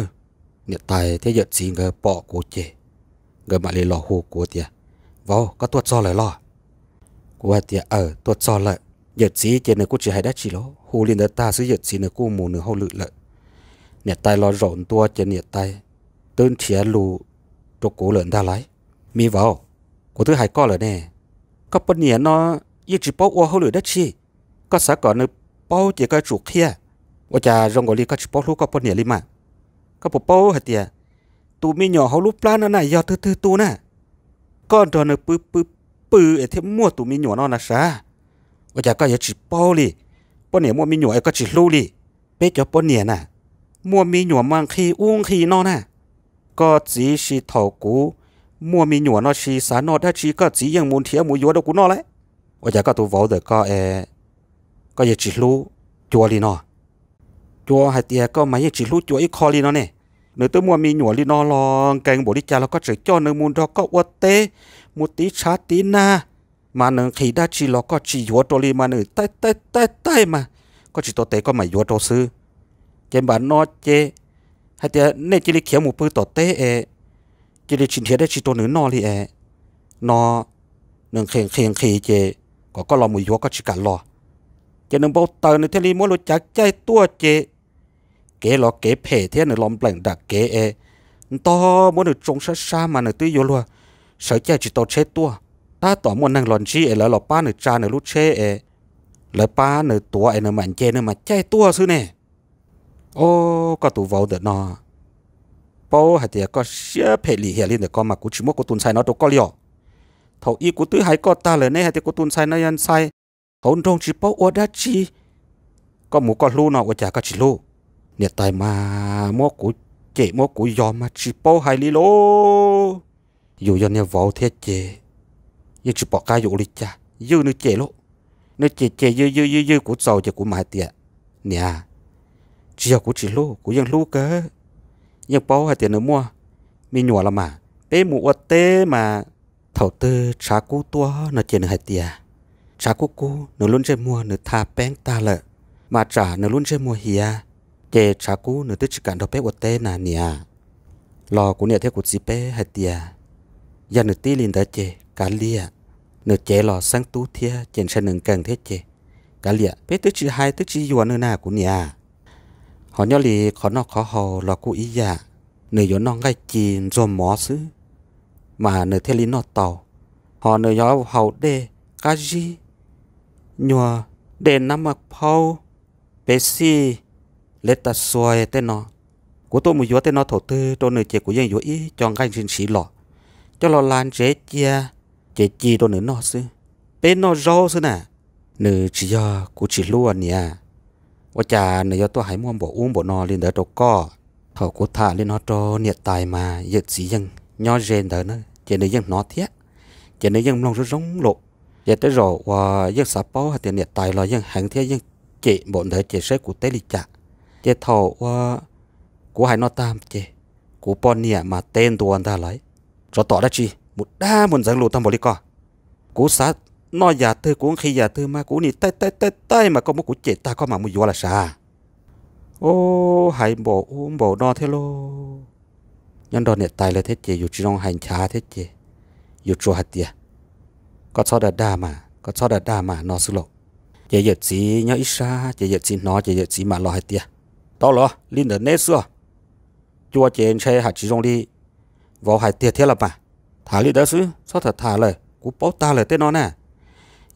Niam tais thiab yawm txiv nkawd pom kuv ces nkawd mam li los hu kuv tias, Vauv, koj tuaj txog lawm los? Kuv hais tias, Aws, tuaj txog lawm. Yawm txiv ces nws kuj tsis hais dab tsi los, hu li ntawd tag xwb yawm txiv nws kuj mus nws hauj lwm lawm. Niam tais los zaum ntua ces niam tais twb nrhiav lus rau kuv lawm ntag lauj. Me vauv, kuv twb hais koj lawm ne, koj poj niam no yeej tsis paub ua hauj lwm dab tsi. Koj xav kom nws paub ces koj tsum qhia. Ua cas zoo nkaus li koj tsis paub hlub koj poj niam li mas? Koj puas paub hais tias tus me nyuam hauv lub plab no na yog twg twg tus na? Koj nrog nws pw pw pw es thiaj muaj tus me nyuam no na sav. Ua cas koj yuav tsis paub li? Poj niam muaj me nyuam es koj tsis hlub li? Peb cov poj niam na, muaj me nyuam mas nqhis ub nqhis no na. Koj txiv, sis thaum kuv muaj me nyuam no sis xav noj dab tsi koj txiv yeej mus nrhiav mus yuav rau kuv noj lauj. Ua cas koj tus vauv ntawm koj es koj yuav tsis hlub Cua li no? Cua hais tias, Koj mas yeej tsis hlub Cua ib qho li no ne. Nws twb muaj me nyuam li no los nkees npaum li cas los koj tseem coj nws mus nrog koj ua teb, mus tiv tshav tiv nag, mas nws nqhis dab tsi los koj tsis yuav rau li mas nws taij taij taij taij mas koj tsis tau tes koj mam yuav rau xwb. Ces npam no ces hais tias nej cia li khiav mus pw tom teb es cia li tsis nrhiav dab tsi rau nws noj li es no, nws nqhis nqhis nqhis ces kom koj los mus yuav koj tsis kam los. Ces nws npau taws nws thiaj li muab lub cav caij tuaj ces kev los kev phem thiab nws los npleem nram kev es ntog muab nws tsoo sab sab mas nws twb yuav luag sawv caij tsis tau tsheb tuaj. Tab tom muaj neeg los ntsib es lawv los pab nws tsa nws lub tsheb es lawv pab nws tuav es nws mam nce nws mam caij tuaj xwb ne. O, koj tus vauv ntawm no, paub hais tias koj siab phem lim hiam li ntawm ko mas kuv tsis muab kuv tus ntxhais no rau koj li os. Thaum ub kuv twb hais koj tag lawm ne hais tias kuv tus ntxhais no yog ntxhais hauv nroog tsis paub ua dab tsi. Koj mus koj hlub no ua cas koj tsis hlub? Niam tais mas muab kuv cem muab kuv yos mas tsis paub hais li lauj. Yus yog niag vauv thiab ces yeej tsis pom qab yuav ua li cas, ywj nws cem lauj. Nws cem cem ywj ywj ywj ywj kuv txaus ces kuv mam hais tias, Niam, tsis yog kuv tsis hlub, kuv yeej hlub kawg. Yeej paub hais tias nws muaj me nyuam los mas, peb mus ua teb mas thaum twg Tshav Kub tuaj no ces nws hais tias Tshav Kub Kub nws lub ntsej muag nws tha peeb tag lawm, mas tsam nws lub ntsej muag hiav, ces Tshav Kub nws twb tsis kam nrog peb ua teb na niam. Los kuv niam thiab kuv txiv peb hais tias yog nws tib li ntawd ces kav liam, nws cev los xeeb tub thiab ces ntshai nws nkees thiab ces, kav liam, peb twb tsis hais twb tsis yuam nws na kuv niam. Ho nyob li qhov noj qhov haus los kuj ib yam, nws yuav noj nqaij ci ntxuag mov xwb mas nws thiaj li noj tau. Ho nws yuav haus dej qab zib, nyuag dej nab maj phaub, Pepsi, Lactaid Switch tej no. Kuv tuaj mus yuav tej no thaum twg rau nws ces kuv yeej yuav ib co nqaij ntshis ntshis los, coj los las ntsev cia, ces ci rau nws noj xwb. Peb noj zaub xwb na. Nws tsis yog kuv tsis hlub niam, ua cas nws yuav tuaj hais muaj npaum ub npaum no li ntawd rau koj? Thaum kuv tham li no rau niam tais mas yawm txiv yeej nyob ze ntawd na ces nws yeej hnov thiab, ces nws yeej mloog zoo zoo lawm. Ces tej zaum uas yeej xav paub hais tias niam tais los yeej heev thiab yeej cem npaum ntawd ces saib kuv teb li cas. Ces thaum uas kuv hais no tag ces kuv poj niam mas teb ntua ntag lauj, tsov tom dab tsi mus dag mus ntxeev lus tag npaum li ko? Kuv xav noj yam twg kuv nqhis yam twg mas kuv nim taij taij taij taij mas koj muab kuv cem tag koj mam mus yuav los sav. Ub, hais npaum ub npaum no thiab lauj. Nyob nrog niam tais lawv thiab ces yus tsis zoo hais nchav thiab ces yus tsuas hais tias, koj txhob dag dag mas, koj txhob dag dag mas no xwb lauj. Ces yawm txiv nyob ib sab ces yawm txiv hnov ces yawm txiv mam los hais tias, tau los li ntawm neb xwb os, cua ces ntshe ham tsis zoo li vauv hais tiag thiab los mas. Tham li ntawd xwb txhob tham tham lawm, kuv paub tag lawm tej no na.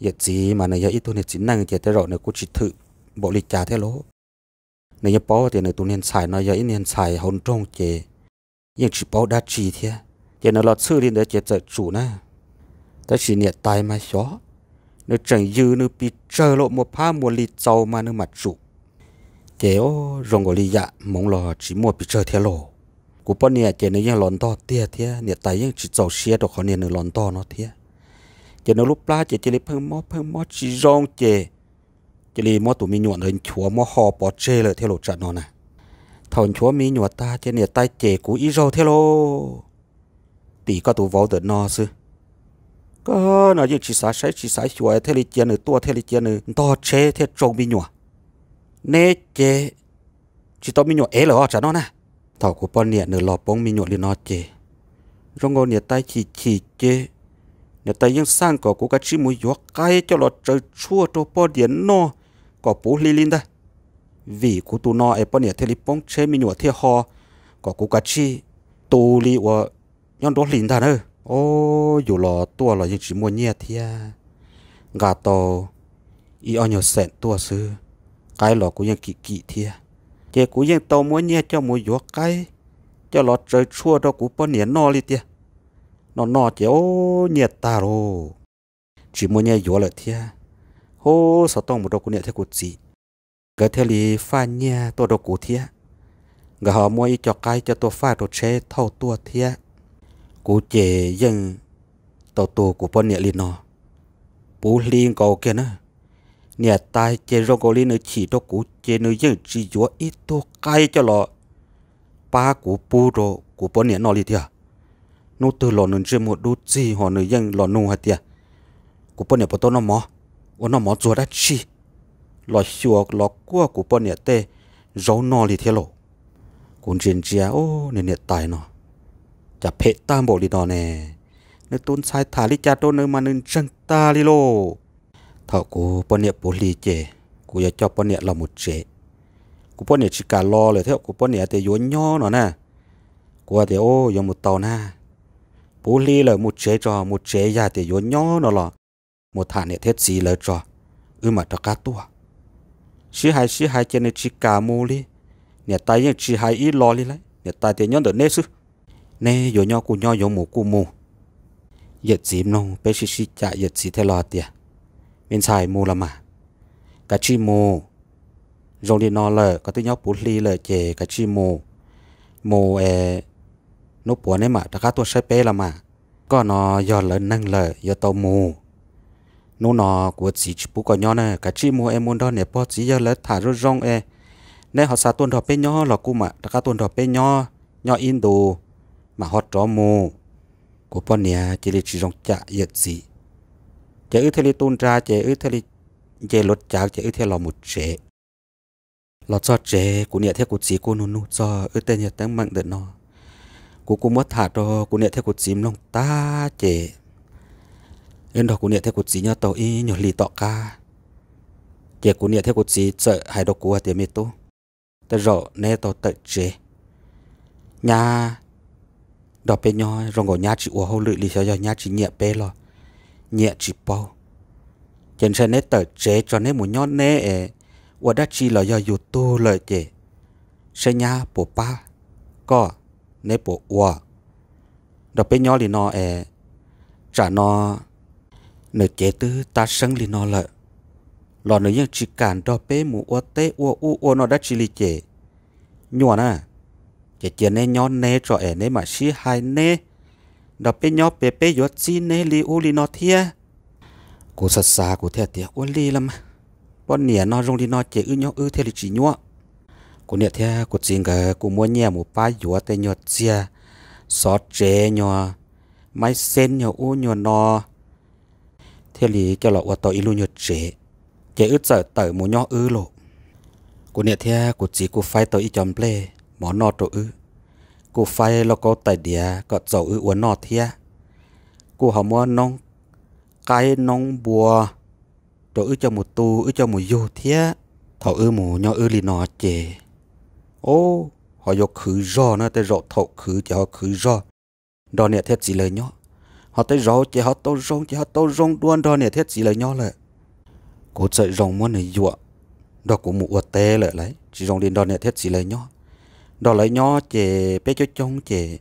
Yawm txiv mas nws yog ib tug niag txiv neej ces tej zaum nws kuj tsis thwm npaum li cas thiab lauj. Nws yeej paub tias nws tus niag ntxhais no yog ib niag ntxhais hauv nroog ces yeej tsis paub dab tsi thiab ces nws los txhwj li ntawd ces txawm tsum na. Tab sis niam tais mas xyov, nws tseem yws nws pes tsawg lauj, muaj phab muaj li txaus mas nws mam tsum. Ces zoo nkaus li yam hmoov los tsis muaj pes tsawg thiab lauj. Kuv poj niam ces nws yeej los ntog tiag thiab niam tais yeej tsis txaus siab rau qhov niag nws los ntog no thiab. Ces nws lub plab ces cia li pheej mob pheej mob tsis zoo ces cia li muab tus me nyuam ntawd nchuav muab ho pov tseg lawm thiab lauj tsam no na. Thaum nchuav me nyuam tag ces niam tais cem kuv ib zaug thiab lauj. Tim koj tus vauv ntawm no xwb, koj no yeej tsis xav saib tsis xav xyuas thiaj li cia nws tuaj thiaj li cia nws ntog tsheb thiaj tsau me nyuam. Neb ces tsis tau me nyuam ev lawm os tsam no na. Thaum kuv poj niam nws los poob me nyuam li no ces zoo nkaus niam tais chim chim ces niam tais yeej xaj kom kuv kav tsij mus yuav qaib coj los tsaws tshuaj rau poj niam noj kom puv hli li ntag. Vim kuv tus no es poj niam thiaj li poob tsheb me nyuam thiaj ho, kom kuv kav tsij tu li uas nyob nruab hlis ntag na. Os, yus los tuaj los yeej tsis muaj nyiaj thiab, nqa tau ib ob nyuag xeem tuaj xwb, qaib los kuv yeej kim kim thiab. Ces kuv yeej tau muab nyiaj coj mus yuav qaib coj los tsaws tshuaj rau kuv poj niam noj li tiag. Noj noj ces os nyiaj tag lauj, tsis muaj nyiaj yuav lawm thiab. Hub, xov tooj mus rau kuv niam thiab kuv txiv, nkawd thiaj li faj nyiaj tuaj rau kuv thiab. Nkawd ho muab ib co qaib coj tuaj faj rau tsheb thauj tuaj thiab. Kuv ces yeej tau tu kuv poj niam li no puv hli nkaus kiag na. Niam tais ces zoo nkaus li nws chim rau kuv ces nws yeej tsis yuav ib tug qaib coj los pab kuv pub rau kuv poj niam noj li tiag. Hnub twg los nws ntsej muag dub txig ho nws yeej los nug hais tias, kuv poj niam puas tau noj mov, ua noj mov txuag dab tsi, los xyuas los kuaj kuv poj niam tej zaub noj li thiab lauj. Kuv ntsia ntsia, o, nws niam tais no cas phem tag npaum li no ne. Nws tus ntxhais tham li cas rau nws mas nws ntseeg tag li lauj. Thaum kuv poj niam puv hli ces kuv yuav coj poj niam los mus tsev. Kuv poj niam tsis kam los lawm thiab, kuv poj niam tias yuav nyob no na. Kuv tias, o, yuav mus tau na, puv hli lawm mus tsev tso, mus tsev, yog tias yuav nyob no los mus tham niam thiab txiv lawv tso, wb mam rov qab tuaj. Sib hais sib hais ces nws tsis kam mus li. Niam tais yeej tsis hais ib los li lauj, niam tais tias nyob ntawm neb xwb, neb yuav nyob kuj nyob yuav mus kuj mus. Yawm txiv mloog peb sib sib cam yawm txiv thiaj los tias, me ntxhais, mus los mas, kav tsij mus. Zoo li no lawm koj twb nyob puv hli lawm ces kav tsij mus. Mus es hnub puav neb mam rov qab tuaj saib peb los mas. Koj no yog lawv neeg lawm yuav tau mus. Hnub no kuv txiv tsis pub koj nyob na, kav tsij mus es mus nrog niam pog txiv yawg lawv tham zoo zoo es neb ho xav tuaj nrog peb nyob los kuj mam rov qab tuaj nrog peb nyob, nyob ib ntus mam ho rov mus. Kuv poj niam cia li tsis zoo cam yawm txiv, ces wb thiaj li tu nra ces wb thiaj li nce luav cav ces wb thiaj los mus tsev. Los txog tsev kuv niam thiab kuv txiv kuj nug nug txog wb tej nyuag teeb meem ntawm no. Kuv kuj muab tham rau kuv niam thiab kuv txiv mloog tag ces Wb nrog kuv niam thiab kuv txiv nyob tau ib nyuag hli tom qab, ces kuv niam thiab kuv txiv txawm hais rau kuv hais tias, Me tub, tej zaum neb tau tawm tsev, nyab nrog peb nyob zoo nkaus nyab tsis ua hauj lwm li, xyov yog nyab tsis nyiam peb los nyiam tsis paub. Ces ntshai neb tawm tsev tso neb mus nyob neb es ua dab tsi los yog yus tuag lawm ces saib nyab puas pab koj, neb puas ua nrog peb nyob li no es, tsam no nws cev twb tab seeb li no lawm los nws yeej tsis kam nrog peb mus ua teb ua ub ua no dab tsi li ces nyuaj na. Ces cia neb nyob neb tso es neb mam sib hais neb, nrog peb nyob pes peb yuav txib neb li ub li no thiab. Kuv xav xav kuv thiaj tias, Ua li los mas, poj niam no zoo li no ces wb nyob wb thiaj li tsis nyuaj. Kuv niam thiab kuv txiv nkawd kuj muab nyiaj mus pab yuav tej nyuag txiag xov tsev, nyuag maib xeb, nyuag ub nyuag no, thiaj li coj los ua tau ib lub nyuag tsev. Ces wb txawm tawm mus nyob wb lauj. Kuv niam thiab kuv txiv kuj faib tau ib co nplej mov noj rau wb, kuj faib lauj kaub tais diav kom txaus wb ua noj thiab. Kuj ho muab noob qaib noob npua rau wb coj mus tu wb coj mus yug thiab. Thaum wb mus nyob wb li no ces, o, ho yuav khwv zog na, tej zaum thaum khwv ces ho khwv zog nrog niam thiab txiv lawv nyob. Ho tej zaum ces ho tau zoo ces ho tau zoo dua nrog niam thiab txiv lawv nyob lawm. Kuv txawm zoo muab nws yuam nrog kuv mus ua teb lawm lauj, tsis zoo li nrog niam thiab txiv lawv nyob. Nrog lawv nyob ces peb coob coob ces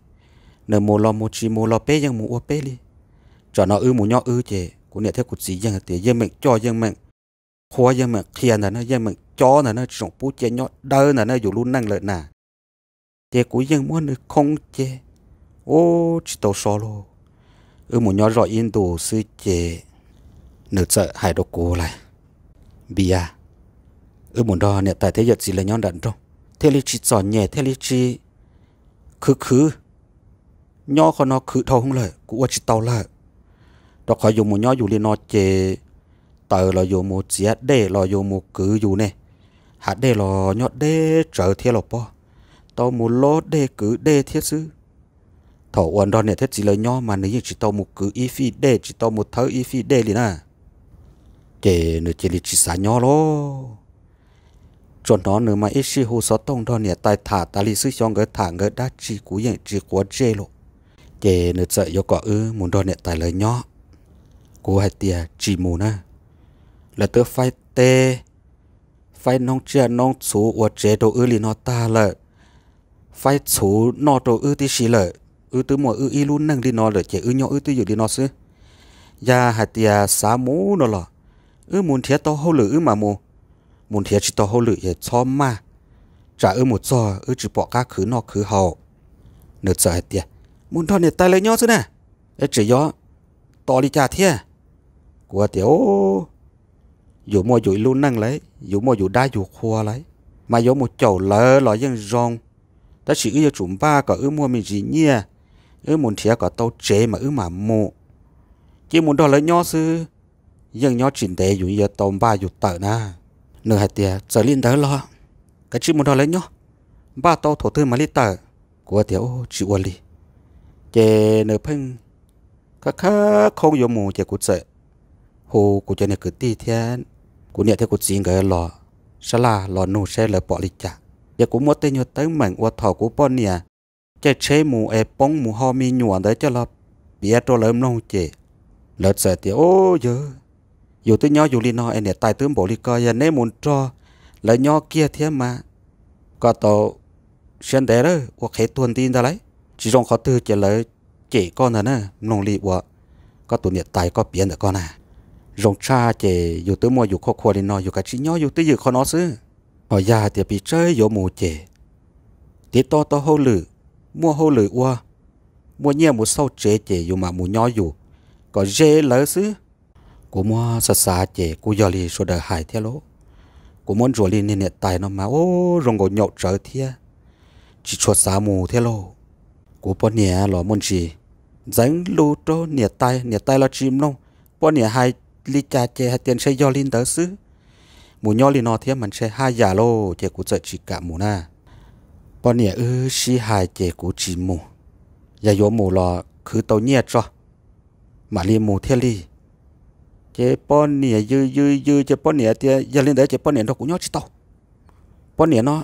nws mus los mus, tsis mus los peb yeej mus ua peb li. Tsam no wb mus nyob wb ces kuv niam thiab kuv txiv yeej tias yeej meem coj yeej meem qhuab yeej meem qhia ntag na, yeej meem cob ntag na, tsis zoo pub cia nyob dawb ntag na yus lub neej lawm na. Ces kuv yeej muab nws khoo ces, u, tsis tau so lauj. Wb mus nyob zoj ib ntus xwb ces nws txawm hais rau kuv lauj, Npias, wb mus nrog niam tais thiab yawm txiv lawv nyob nram nroog thiaj li tsis txom nyem thiaj li tsis khwv khwv. Nyob qhov no khwv dhau hwv lawm kuv ua tsis tau lawm. Rau qhov yus mus nyob yus li no ces taws los yus mus txiav dej los yus mus kwv yus ne, hav dej los nyob deb tsawv thiab los pob, tau mus lob dej kwv dej thiab xwb. Thaum uas nrog niam thiab txiv lawv nyob mas nws yeej tsis tau mus kwv ib fij dej, tsis tau mus thawb ib fij dej li na. Ces nws cia li tsis xav nyob lauj. Tsuas hnov nws mas ib sij hu xov tooj nrog niam tais tham tas li xwb, xyov nkawd tham nkawd dab tsi kuv yeej tsis quav ntsej lauj. Ces nws txawm yuav kom wb mus nrog niam tais lawv nyob. Kuv hais tias tsis mus na, lawv twb faib teb, faib noob tsiaj noob txhuv ua tsev rau wb li no tag lawm, faib txhuv noj rau wb tib si lawm, wb twb muaj wb ib lub neej li no lawm ces wb nyob wb twj ywm li no xwb. Yog hais tias xav mus no los wb mus nrhiav tau hauj lwm wb mam mus, mus nrhiav tsis tau hauj lwm es txhob maj, tsam wb mus txog wb tsis pom qab khwv noj khwv haus. Nws txawm hais tias, Mus nrog niam tais lawv nyob xwb na, es tseem yuav tos li cas thiab? Kuv tias, Yus muaj yus ib lub neej lawm, yus muaj yus dab yus qhua lawm, mas yuav mus caum lawv los yeej zoo, tab sis wb yuav tsum npaj kom wb muaj me ntsis nyiaj, wb mus nrhiav kom tau tsev mas wb mam mus. Cia mus nrog lawv nyob xwb, yeej nyob tsis ntev yus yuav tau npaj yus tawm na. Nws hais tias, Txawm li ntawd los kav tsij mus nrog lawv nyob, npaj tau thaum twg mam li tawm. Kuv tias, Tsis ua li. Ces nws pheej khab khab khoob yuav mus ces kuv txawm hu kuv cov niag kwv tij thiab kuv niam thiab kuv txiv nkawd los sab laj los nug saib lawv pom li cas. Ces kuv muab tej nyuag teeb meem uas thaum kuv poj niam caij tsheb mus es poob mus ho me nyuam ntawd coj los piav rau lawv mloog ces lawv txawm tias, Ub, yog yus twb nyob yus li no es niam tais twb npaum li ko, yog neb mus nrog lawv nyob kiag thiab mas kom tau siab ntev lawm, ua qhev tuag nti ntag lauj. Tsis zoo qhov twg ces lawv cem koj ntag na, mloog li uas koj tus niam tais koj piav ntawm koj na. Zoo tshaj ces yus twb muaj yus khov kho li no, yus kav tsij nyob yus twj ywm qhov no xwb. Ho yog hais tias pes tsawg yuav mus ces tiv toj tau hauj lwm, muaj hauj lwm ua, muaj nyiaj mus xauj tsev ces yus mam mus nyob yus kom ze lawv xwb. Kuv muab xav xav ces kuj yog li sawv daws hais thiab lauj. Kuv muab ntsuas li niag niam tais no mas ub, zoo nkaus nyaum tsawv thiab, tsis tshua xav mus thiab lauj. Kuv poj niam los muaj ntsis ntxeev lus rau niam tais, niam tais los tsis mloog. Poj niam hais li cas ces hais tias ntshe yog li ntawd xwb, mus nyob li no thiab mas ntshe haj yam lauj, ces kuv txawm tsis kam mus na. Poj niam wb sib hais ces kuv tsis mus, yog yuav mus los khwv tau nyiaj tso mam li mus thiaj li. Ces poj niam yws yws yws ces poj niam tias yog li ntawd ces poj niam nrog kuv nyob tsis tau. Poj niam no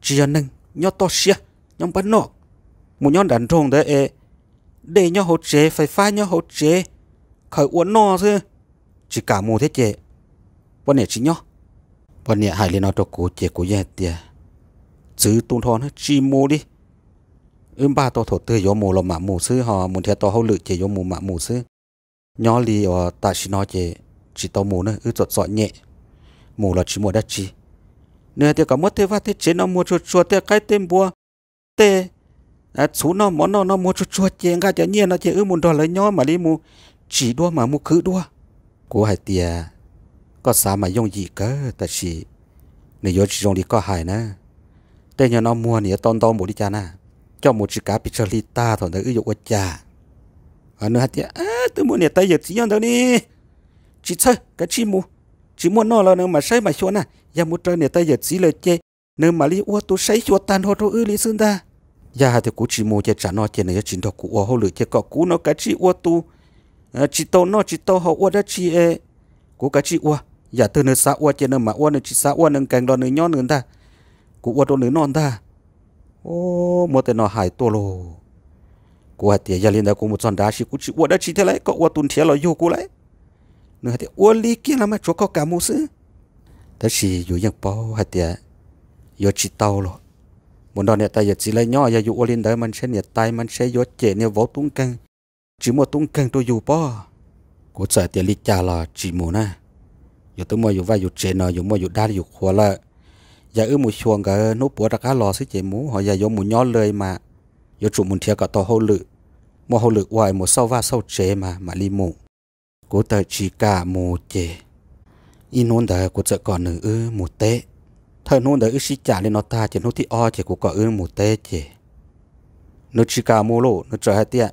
tsis yog neeg, nyob toj siab, nyob npab noj, mus nyob nram nroog ntawd es dej nyob hauv tsev, fais fab nyob hauv tsev, khaws ua noj xwb, tsis kam mus thiab ces poj niam tsis nyob. Poj niam hais li no rau kuv ces kuv yeej tias txwv tu nrho na, tsis mus li. Wb npaj tau thaum twg yuav mus los mam mus xwb, ho mus nrhiav tau hauj lwm ces yuav mus mam mus xwb. Nyob li uas tam sim no ces tsis tau mus na, wb txom txom nyem, mus los tsis muaj dab tsi. Nws hais tias kom muab tej vaj tej tsev no muag tsuag tsuag, tej qaib tej npua, tej txhuv noj mov noj no muag tsuag tsuag ces nqa cov nyiaj no ces wb mus nrog lawv nyob mam li mus tsim dua mam mus khwv dua. Kuv hais tias koj xav mas yooj yim kawg tab sis nws yuav tsis zoo li koj hais na. Tej nyuag no muag nws yuav tau ntau npaum li cas na, coj mus tsis kav pes tsawg hli tag thaum ntawd wb yuav ua cas? Nws hais tias twb muaj niam tais yawm txiv nyob ntawd ne, tsis txhawj, kav tsij mus. Tsis muaj noj los nws mam saib mam xyuas na, yog mus raws niam tais yawm txiv lawm ces nws mam li ua tus saib xyuas tag nrho rau wb li xwb ntag. Yog hais tias kuv tsis mus ces tsam no ces nws yuav tsis nrog kuv ua hauj lwm ces kom kuv no kav tsij ua tus tsis tau noj tsis tau haus ua dab tsi es kuv kav tsij ua. Yam twg nws xav ua ces nws mam ua, nws tsis xav ua nws nkees los nws nyob nws ntag, kuv ua rau nws noj ntag. Muab tej no hais tuaj lauj. Kuv hais tias yog li ntawd kuv mus txog nrad sis kuv tsis ua dab tsi thiab lauj, koj ua tus nrhiav los yug kuv lauj. Nws hais tias ua li kiag los mas tsuav koj kam mus xwb. Tab sis yus yeej paub hais tias yuav tsis tau los, mus nrog niam tais yawm txiv lawv nyob yog yus ua li ntawd mas ntshe niam tais mas ntshe yuav cem niag vauv tub nkeeg, tsis muaj tub nkeeg rau yus pob. Kuv txawm tias li cas los tsis mus na. Yus twb muaj yus vaj yus tsev no, yus muaj yus dab yus qhua lawm. Yog wb mus xyuas nkawd hnub puav rov qab los xwb ces mus, ho yog yuav mus nyob li mas yuav tsum mus nrhiav kom tau hauj lwm, muaj hauj lwm ua es mus xauj vaj xauj tsev mas mam li mus. Kuv txawm tsis kam mus ces ib hnub ntawd kuv txawm kom nws wb mus teb. Thawj hnub ntawd wb sib cam li no tag ces hnub thib ob ces kuv kom wb mus teb ces nws tsis kam mus lauj. Nws txawm hais tias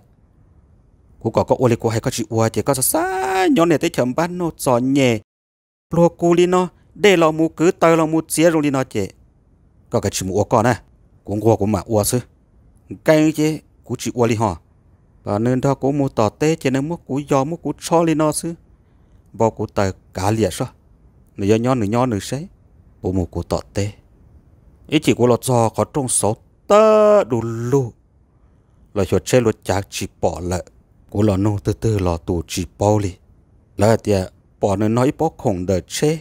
kuv kom koj ua li kuv hais koj tsis ua ces koj xav xav nyob niaj teb chaws npab noj txom nyem, pluag kuv li no, dej los mus kwv taws los mus txiav zoo li no ces koj kav tsij mus ua koj na, kuv nquag kuv mam ua xwb. Nkees ces kuv tsis ua li ho. Nws nrog kuv mus tom teb ces nws muab kuv yos muab kuv tshob li no xwb, npau kuv taws kav liam soj. Nws yuav nyob nws nyob nws seb, kuv mus kuv tom teb. Ib chim kuv los txog qhov rooj xauv tag du lug, los xyuas tsheb luav cav tsis pom lawm. Kuv los nug twg twg los tus tsis paub li. Lawv hais tias pom nws nog ib pob khoom ntawm tsheb,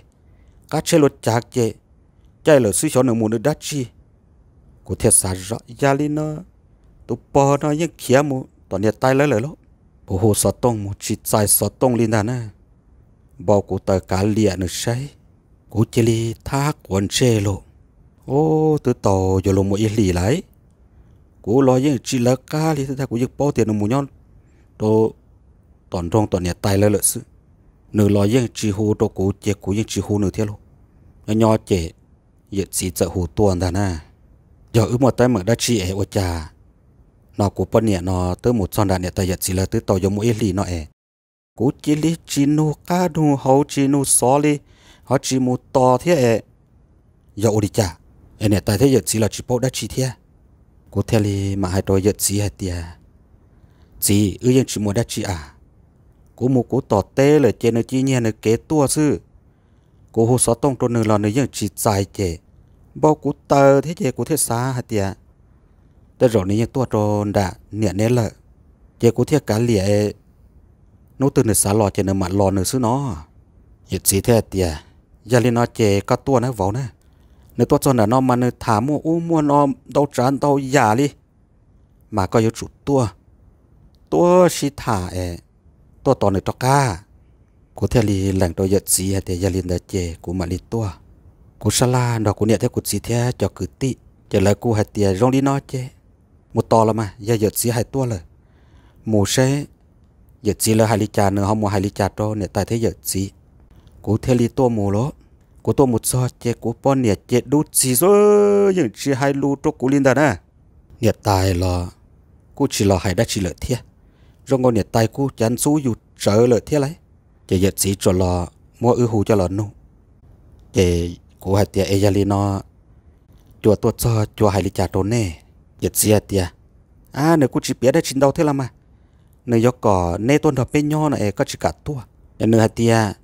qab tsheb luav cav ces caij lawm xwb xyov nws mus nws dab tsi. Kuv thiaj xav zoj yog li no, tus pog no yeej khiav mus tom niam tais lawv lawm lauj. Kuv hu xov tooj mus tsis txais xov tooj li ntag na, npau kuv taws kav liam nws saib. Kuv cia li thab quav ntsej lauj. Ub, twb tau yuav luag mus ib hlis lawm, kuv los yeej tsis lawv qab li thiab, kuv yeej paub tias nws mus nyob rau tom nroog tom niam tais lawv lawm xwb. Nws los yeej tsis hu rau kuv ces kuv yeej tsis hu nws thiab lauj. Nyob nyob ces yawm txiv txawm hu tuaj ntag na. Yog wb muaj teeb meem dab tsi es ua cas no kuv poj niam no twb mus txog nram niam tais yawm txiv lawv twb tau yuav mus ib hlis no es kuv cia li tsis nug qab nug hauv tsis nug xov li, ho tsis mus tos thiab es yog ua li cas es niam tais thiab yawm txiv los tsis paub dab tsi thiab. Kuv thiaj li mam hais rau yawm txiv hais tias, txiv, wb yeej tsis muaj dab tsi a. Kuv mus kuv tom teb lawm ces nws cia nyiag nws kev tuaj xwb. Kuv hu xov tooj rau nws los nws yeej tsis txais ces npau kuv taws thiab ces kuv thiaj xav hais tias tej zaum nws yeej tuaj rau nram niam neb lawm, ces kuv thiaj kav liam, hnub twg nws xav los ces nws mam los nws xwb no. Yawm txiv thiaj hais tias, yog li no ces koj tuaj na vauv na, nws tuaj txog nram no mas nws tham muaj ub muaj no ntau tsav ntau yam li, mas koj yuav tsum tuaj, tuaj sib tham es tuaj tos nws rov qab. Kuv thiaj li lees rau yawm txiv hais tias yog li ntawd ces kuv mam li tuaj. Kuv sab laj nrog kuv niam thiab kuv txiv thiab cov kwv tij ces lawv kuj hais tias zoo li no ces mus tos los mas, yog yawm txiv hais tuaj lawm, mus seb yawm txiv lawv hais li cas nws ho mus hais li cas rau niam tais thiab yawm txiv. Kuv thiaj li tuaj mus lauj. Kuv tuaj mus txog ces kuv poj niam ces dub txig xwb, yeej tsis hais lus rau kuv li ntag na. Niam tais los kuj tsis los hais dab tsi lawm thiab, zoo nkaus niam tais kuj cav ntxub yus tsawv lawm thiab lauj. Ces yawm txiv tsuas los muab wb hu coj los nug. Ces kuv hais tias es yog li no cua tuaj txog cua hais li cas rau nej? Yawm txiv hais tias, a, nws kuj tsis piav dab tsi ntau thiab los mas, nws yuav kom neb tuaj nrog peb nyob no es koj tsis kam tuaj. Es nws hais tias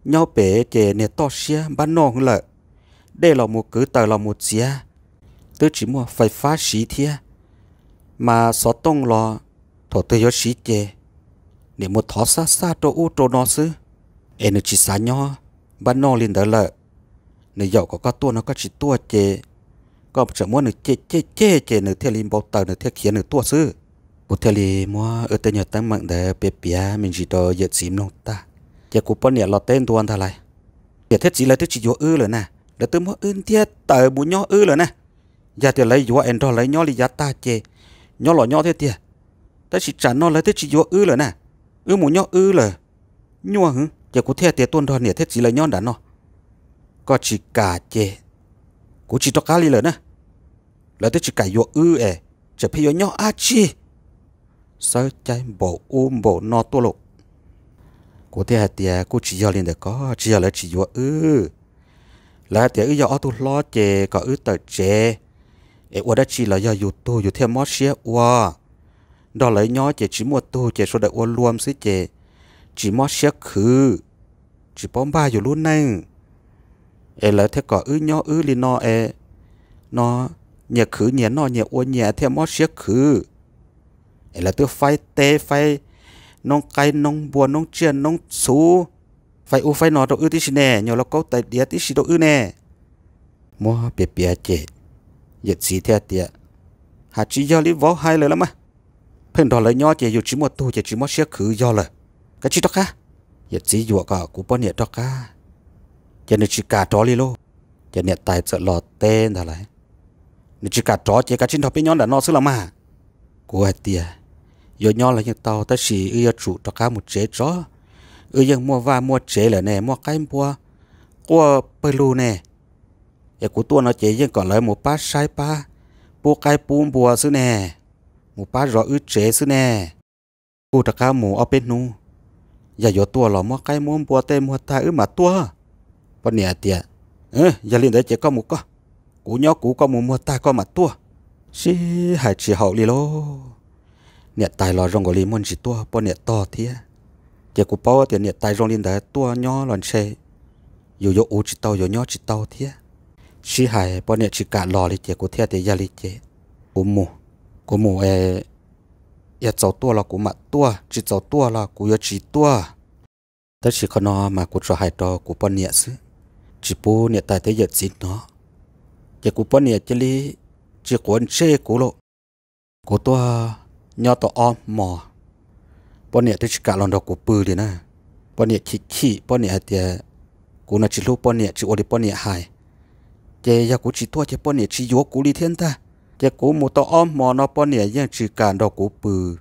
Nyob pem ces niag toj siab npab noj lawm, dej los mus kwv taws los mus txiav, twb tsis muaj fais fab siv thiab, mas xov tooj los thaum twg yuav siv ces niam mus thov xab xaj rau ub rau no xwb, es nws tsis xav nyob npab noj li ntawd lawm. Nws yaum kom koj tuaj no koj tsis tuaj ces koj tseem muab nws cem cem cem ces nws thiaj li npau taws nws thiaj khiav nws tuaj xwb. Kuv thiaj li muab wb tej nyuag teeb meem ntawd piav piav me ntsis rau yawm txiv mloog tag, ces kuv poj niam los teb ntua ntag lais. Niam thiab txiv lawv twb tsis yuav wb lawm na, lawv twb muab wb ntiab taws mus nyob wb lawm na. Yog tias lawv yuav es nrog lawv nyob li yav tag ces nyob los nyob thiab tiag, tab sis tsam no lawv twb tsis yuav wb lawm na, wb mus nyob wb lawm. Nyuaj hwv, ces kuv thiaj tias tuaj nrog niam thiab txiv lawv nyob nram no. Koj tsis kam ces kuv tsis rov qab li lawm na. Lawv twb tsis kam yuav wb es tseem pheej yuav nyob ab tsi. Xawb caib npaum ub npaum no tuaj lauj. Kuv thiaj hais tias kuj tsis yog li ntawd ko, tsis yog lawv tsis yuav wb. Lawv hais tias wb yog ob tug hlob ces kom wb tawm tsev, es ua dab tsi los yog yus tug yus thiaj mob siab ua. Nrog lawv nyob ces tsis muaj tug ces sawv daws ua luam xwb ces tsis mob siab khwv, tsis paub npaj yus lub neej. Es lawv thiaj kom wb nyob wb li no es, no, nyias khwv nyias noj nyias ua nyias thiaj mob siab khwv. Es lawv twb faib teb faib noob qaib noob npua noob tsiaj noob txhuv, faib ub faib no rau wb tib si ne, nyuag lauj kaub tais diav tib si rau wb ne. Muab piav piav ces yawm txiv thiaj tias, hais tsis yog li vauv hais lawm los mas. Pheej nrog lawv nyob ces yus tsis muaj tug ces tsis mob siab khwv yog lawm. Kav tsij rov qab. Yawm txiv yuam kom kuv poj niam rov qab, ces nws tsis kam rov li lauj. Ces niam tais txawm los teb ntag lais, nws tsis kam rov ces kav tsij nrog peb nyob nram no xwb los mas. Kuv hais tias, yuav nyob los yeej tau tab sis wb yuav tsum rov qab mus tsev tso. Wb yeej muaj vaj muaj tsev lawm ne, muaj qaib npua quaj pawg lug ne. Es kuv tuaj no ces yeej kom lawv mus pab saib pab pub qaib pub npua xwb ne, mus pab zov wb tsev xwb ne. Kuj rov qab mus ob peb hnub, yog yuav tuaj los muab qaib muab npua tej muag tag wb mam tuaj. Poj niam tias, yog li ntawd ces koj mus koj, kuv nyob kuv, koj mus muag tag koj mam tuaj. Sib hais tsis haum li lauj. Niam tais los zoo nkaus li muaj ntsis tuaj poj niam tog thiab. Ces kuv paub tias niam tais zoo li ntawd tuaj nyob los ntshe yus yuav ua tsis tau yuav nyob tsis tau thiab. Sib hais poj niam tsis kam los li ces kuv thiaj tias yog li ces kuv mus, kuv mus, yog txaus tuaj los kuv mam tuaj, tsis txaus tuaj los kuv yuav tsis tuaj. Tab sis qhov no mas kuv tsuas hais rau kuv poj niam xwb, tsis pub niam tais thiab yawm txiv hnov. Ces kuv poj niam cia li tsis quav ntsej kuv lauj. Kuv tuaj nyob tau ob hmos, poj niam twb tsis kam los nrog kuv pw li na. Poj niam chim chim, poj niam hais tias kuv no tsis hlub poj niam, tsis ua li poj niam hais. Ces yog kuv tsis tuaj ces poj niam tsis yuav kuv li thiab ntag. Ces kuv mus tau ob hmos no poj niam yeej tsis kam nrog kuv pw.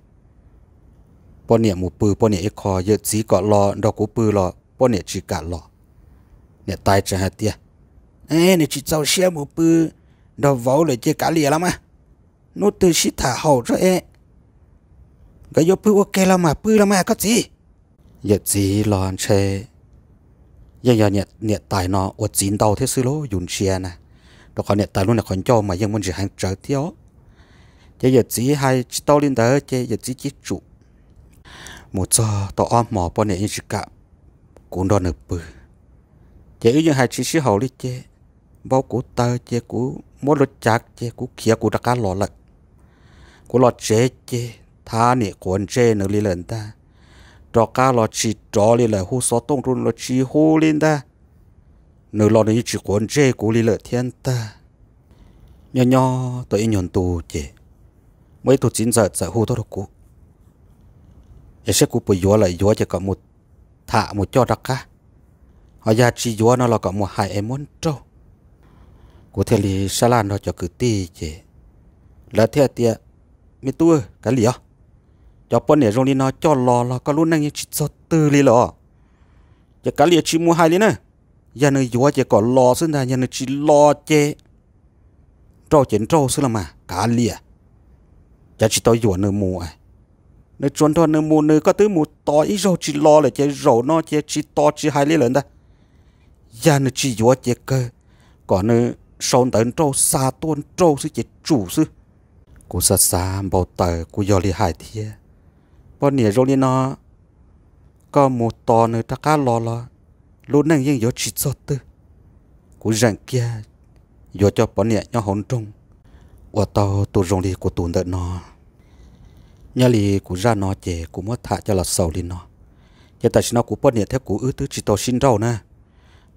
Poj niam mus pw poj niam ib qho, yawm txiv kom los nrog kuv pw los poj niam tsis kam los. Niam tais tseem hais tias, nws tsis txaus siab mus pw nrog vauv lawm ces kav liam los mas, hnub twg sib tham haum tso es nkawd yuav pw ua ke los mas pw los mas koj txiv. Yawm txiv los ntshe yeej yog niam tais no ua txiv ntau thiab xwb lauj, yus ntsia na, rau qhov niam tais lub niag qhov ncauj mas yeej muaj ntsis heev tsawv thiab os. Ces yawm txiv hais tsis tau li ntawd ces yawm txiv cia tsum. Mus txog tau ob hmos poj niam yeej tsis kam kuv nrog nws pw. Ces wb yeej hais tsis sib haum li ces npau kuv taws ces kuv muab lub cav ces kuv khiav kuv rov qab los lawm. Kuv los tsev ces thab niam quav ntsej nws li lawm ntag. Rov qab los tsis rov li lawm, hu xov tooj rau nws los tsis hu li ntag. Nws los nws yeej tsis quav ntsej kuv li lawm thiab ntag. Nyob nyob tau ib nyuag ntu ces muaj ib tug txiv ntxawm txawm hu tuaj rau kuv, es saib kuv puas yuav, lawm yuav ces kom mus tham mus coj rov qab, ho yog tsis yuav no los kom mus hais es muab nrauj. Kuv thiaj li sab laj nrog cov kwv tij ces lawv thiaj tias, me tub, kav liam os, cov poj niam zoo li no coj los los koj lub neej yeej tsis txog twg li lawm os. Ces kav liam tsis mus hais li na. Yog nws yuav ces kom los xwb ntag, yog nws tsis los ces nrauj ces nrauj xwb los mas kav liam. Cav tsis tau yuam nws mus, nws tsuas nrog nws mus, nws koj twb mus tos ib zaug tsis los lawm ces zaum no ces tsis tos tsis hais li lawm ntag. Yog nws tsis yuav ces kawg kom nws sau ntawv nrauj xa tuaj nrauj xwb ces tsum xwb. Kuv xav xav npau taws kuv yog li hais thiab, poj niam zoo li no, koj mus tos nws rov qab los los lub neej yeej yuav tsis txog twg. Kuv zeem kiag yuav cov poj niam nyob hauv nroog uas tau tus zoo li kuv tus ntawm no. Nyob li kuv zaj no ces kuv muab tham coj los xaus li no. Ces tam sim no kuv poj niam thiab kuv wb twb tsis tau sib nrauj na.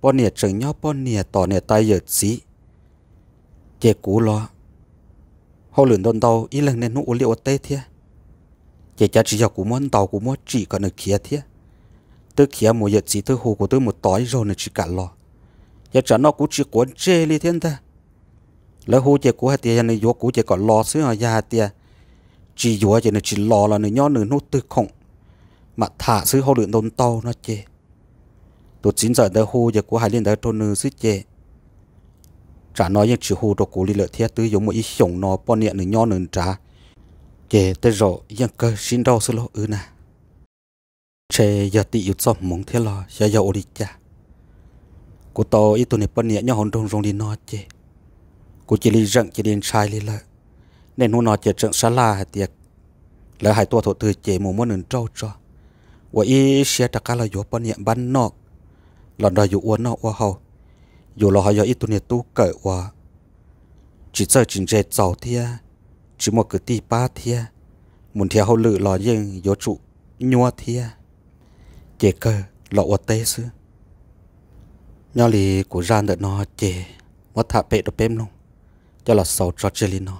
Poj niam tseem nyob poj niam tos niam tais yawm txiv. Ces kuv los hauj lwm ntau ntau, ib leeg niaj hnub ua liaj ua teb thiab. Ces cav tsis yog kuv muab ntaus, kuv muab tsim kom nws khiav thiab. Twb khiav mus, yawm txiv twb hu kuv twb mus tos ib zaug nws tsis kam los. Ces tsam no kuv tsis quav ntsej li thiab ntag. Lawv hu ces kuv hais tias yog nws yuav kuv ces kom los xwb os, yog hais tias tsis yuav ces nws tsis los los nws nyob nws hnub twg khoom mam tham xwb, hauj lwm ntau ntau no ces. Tus txiv ntxawm ntawd hu ces kuv hais li ntawd rau nws xwb ces tsam no yeej tsis hu rau kuv li lawm thiab, twb yuav muaj ib xyoos no poj niam nws nyob nws nrad. Ces tej zaum yeej kawg sib nrauj xwb lauj wb na. Ntshe yog tim yus txoj hmoov thiab los xyov yog ua li cas. Kuv tau ib tug niag poj niam nyob hauv nroog zoo li no ces kuv cia li zeem cia li ntshai li lawm. Niaj hnub no ces tseem sab laj hais tias lawv hais tuaj thaum twg ces mus muab nws nrauj tso, ua ib siab rov qab los yuav poj niam npab noj los nrog yus ua noj ua haus. Yus los ho yog ib tug niag tub kawm uas tsis txawj tsis ntse txaus thiab, tsis muaj kwv tij pab thiab, mus nrhiav hauj lwm los yeej yuav tsum nyuab thiab, ces kawg los ua teb xwb. Nyob li kuv zaj ntawm no ces muab tham pem rau peb mloog coj los xaus tso tseg li no.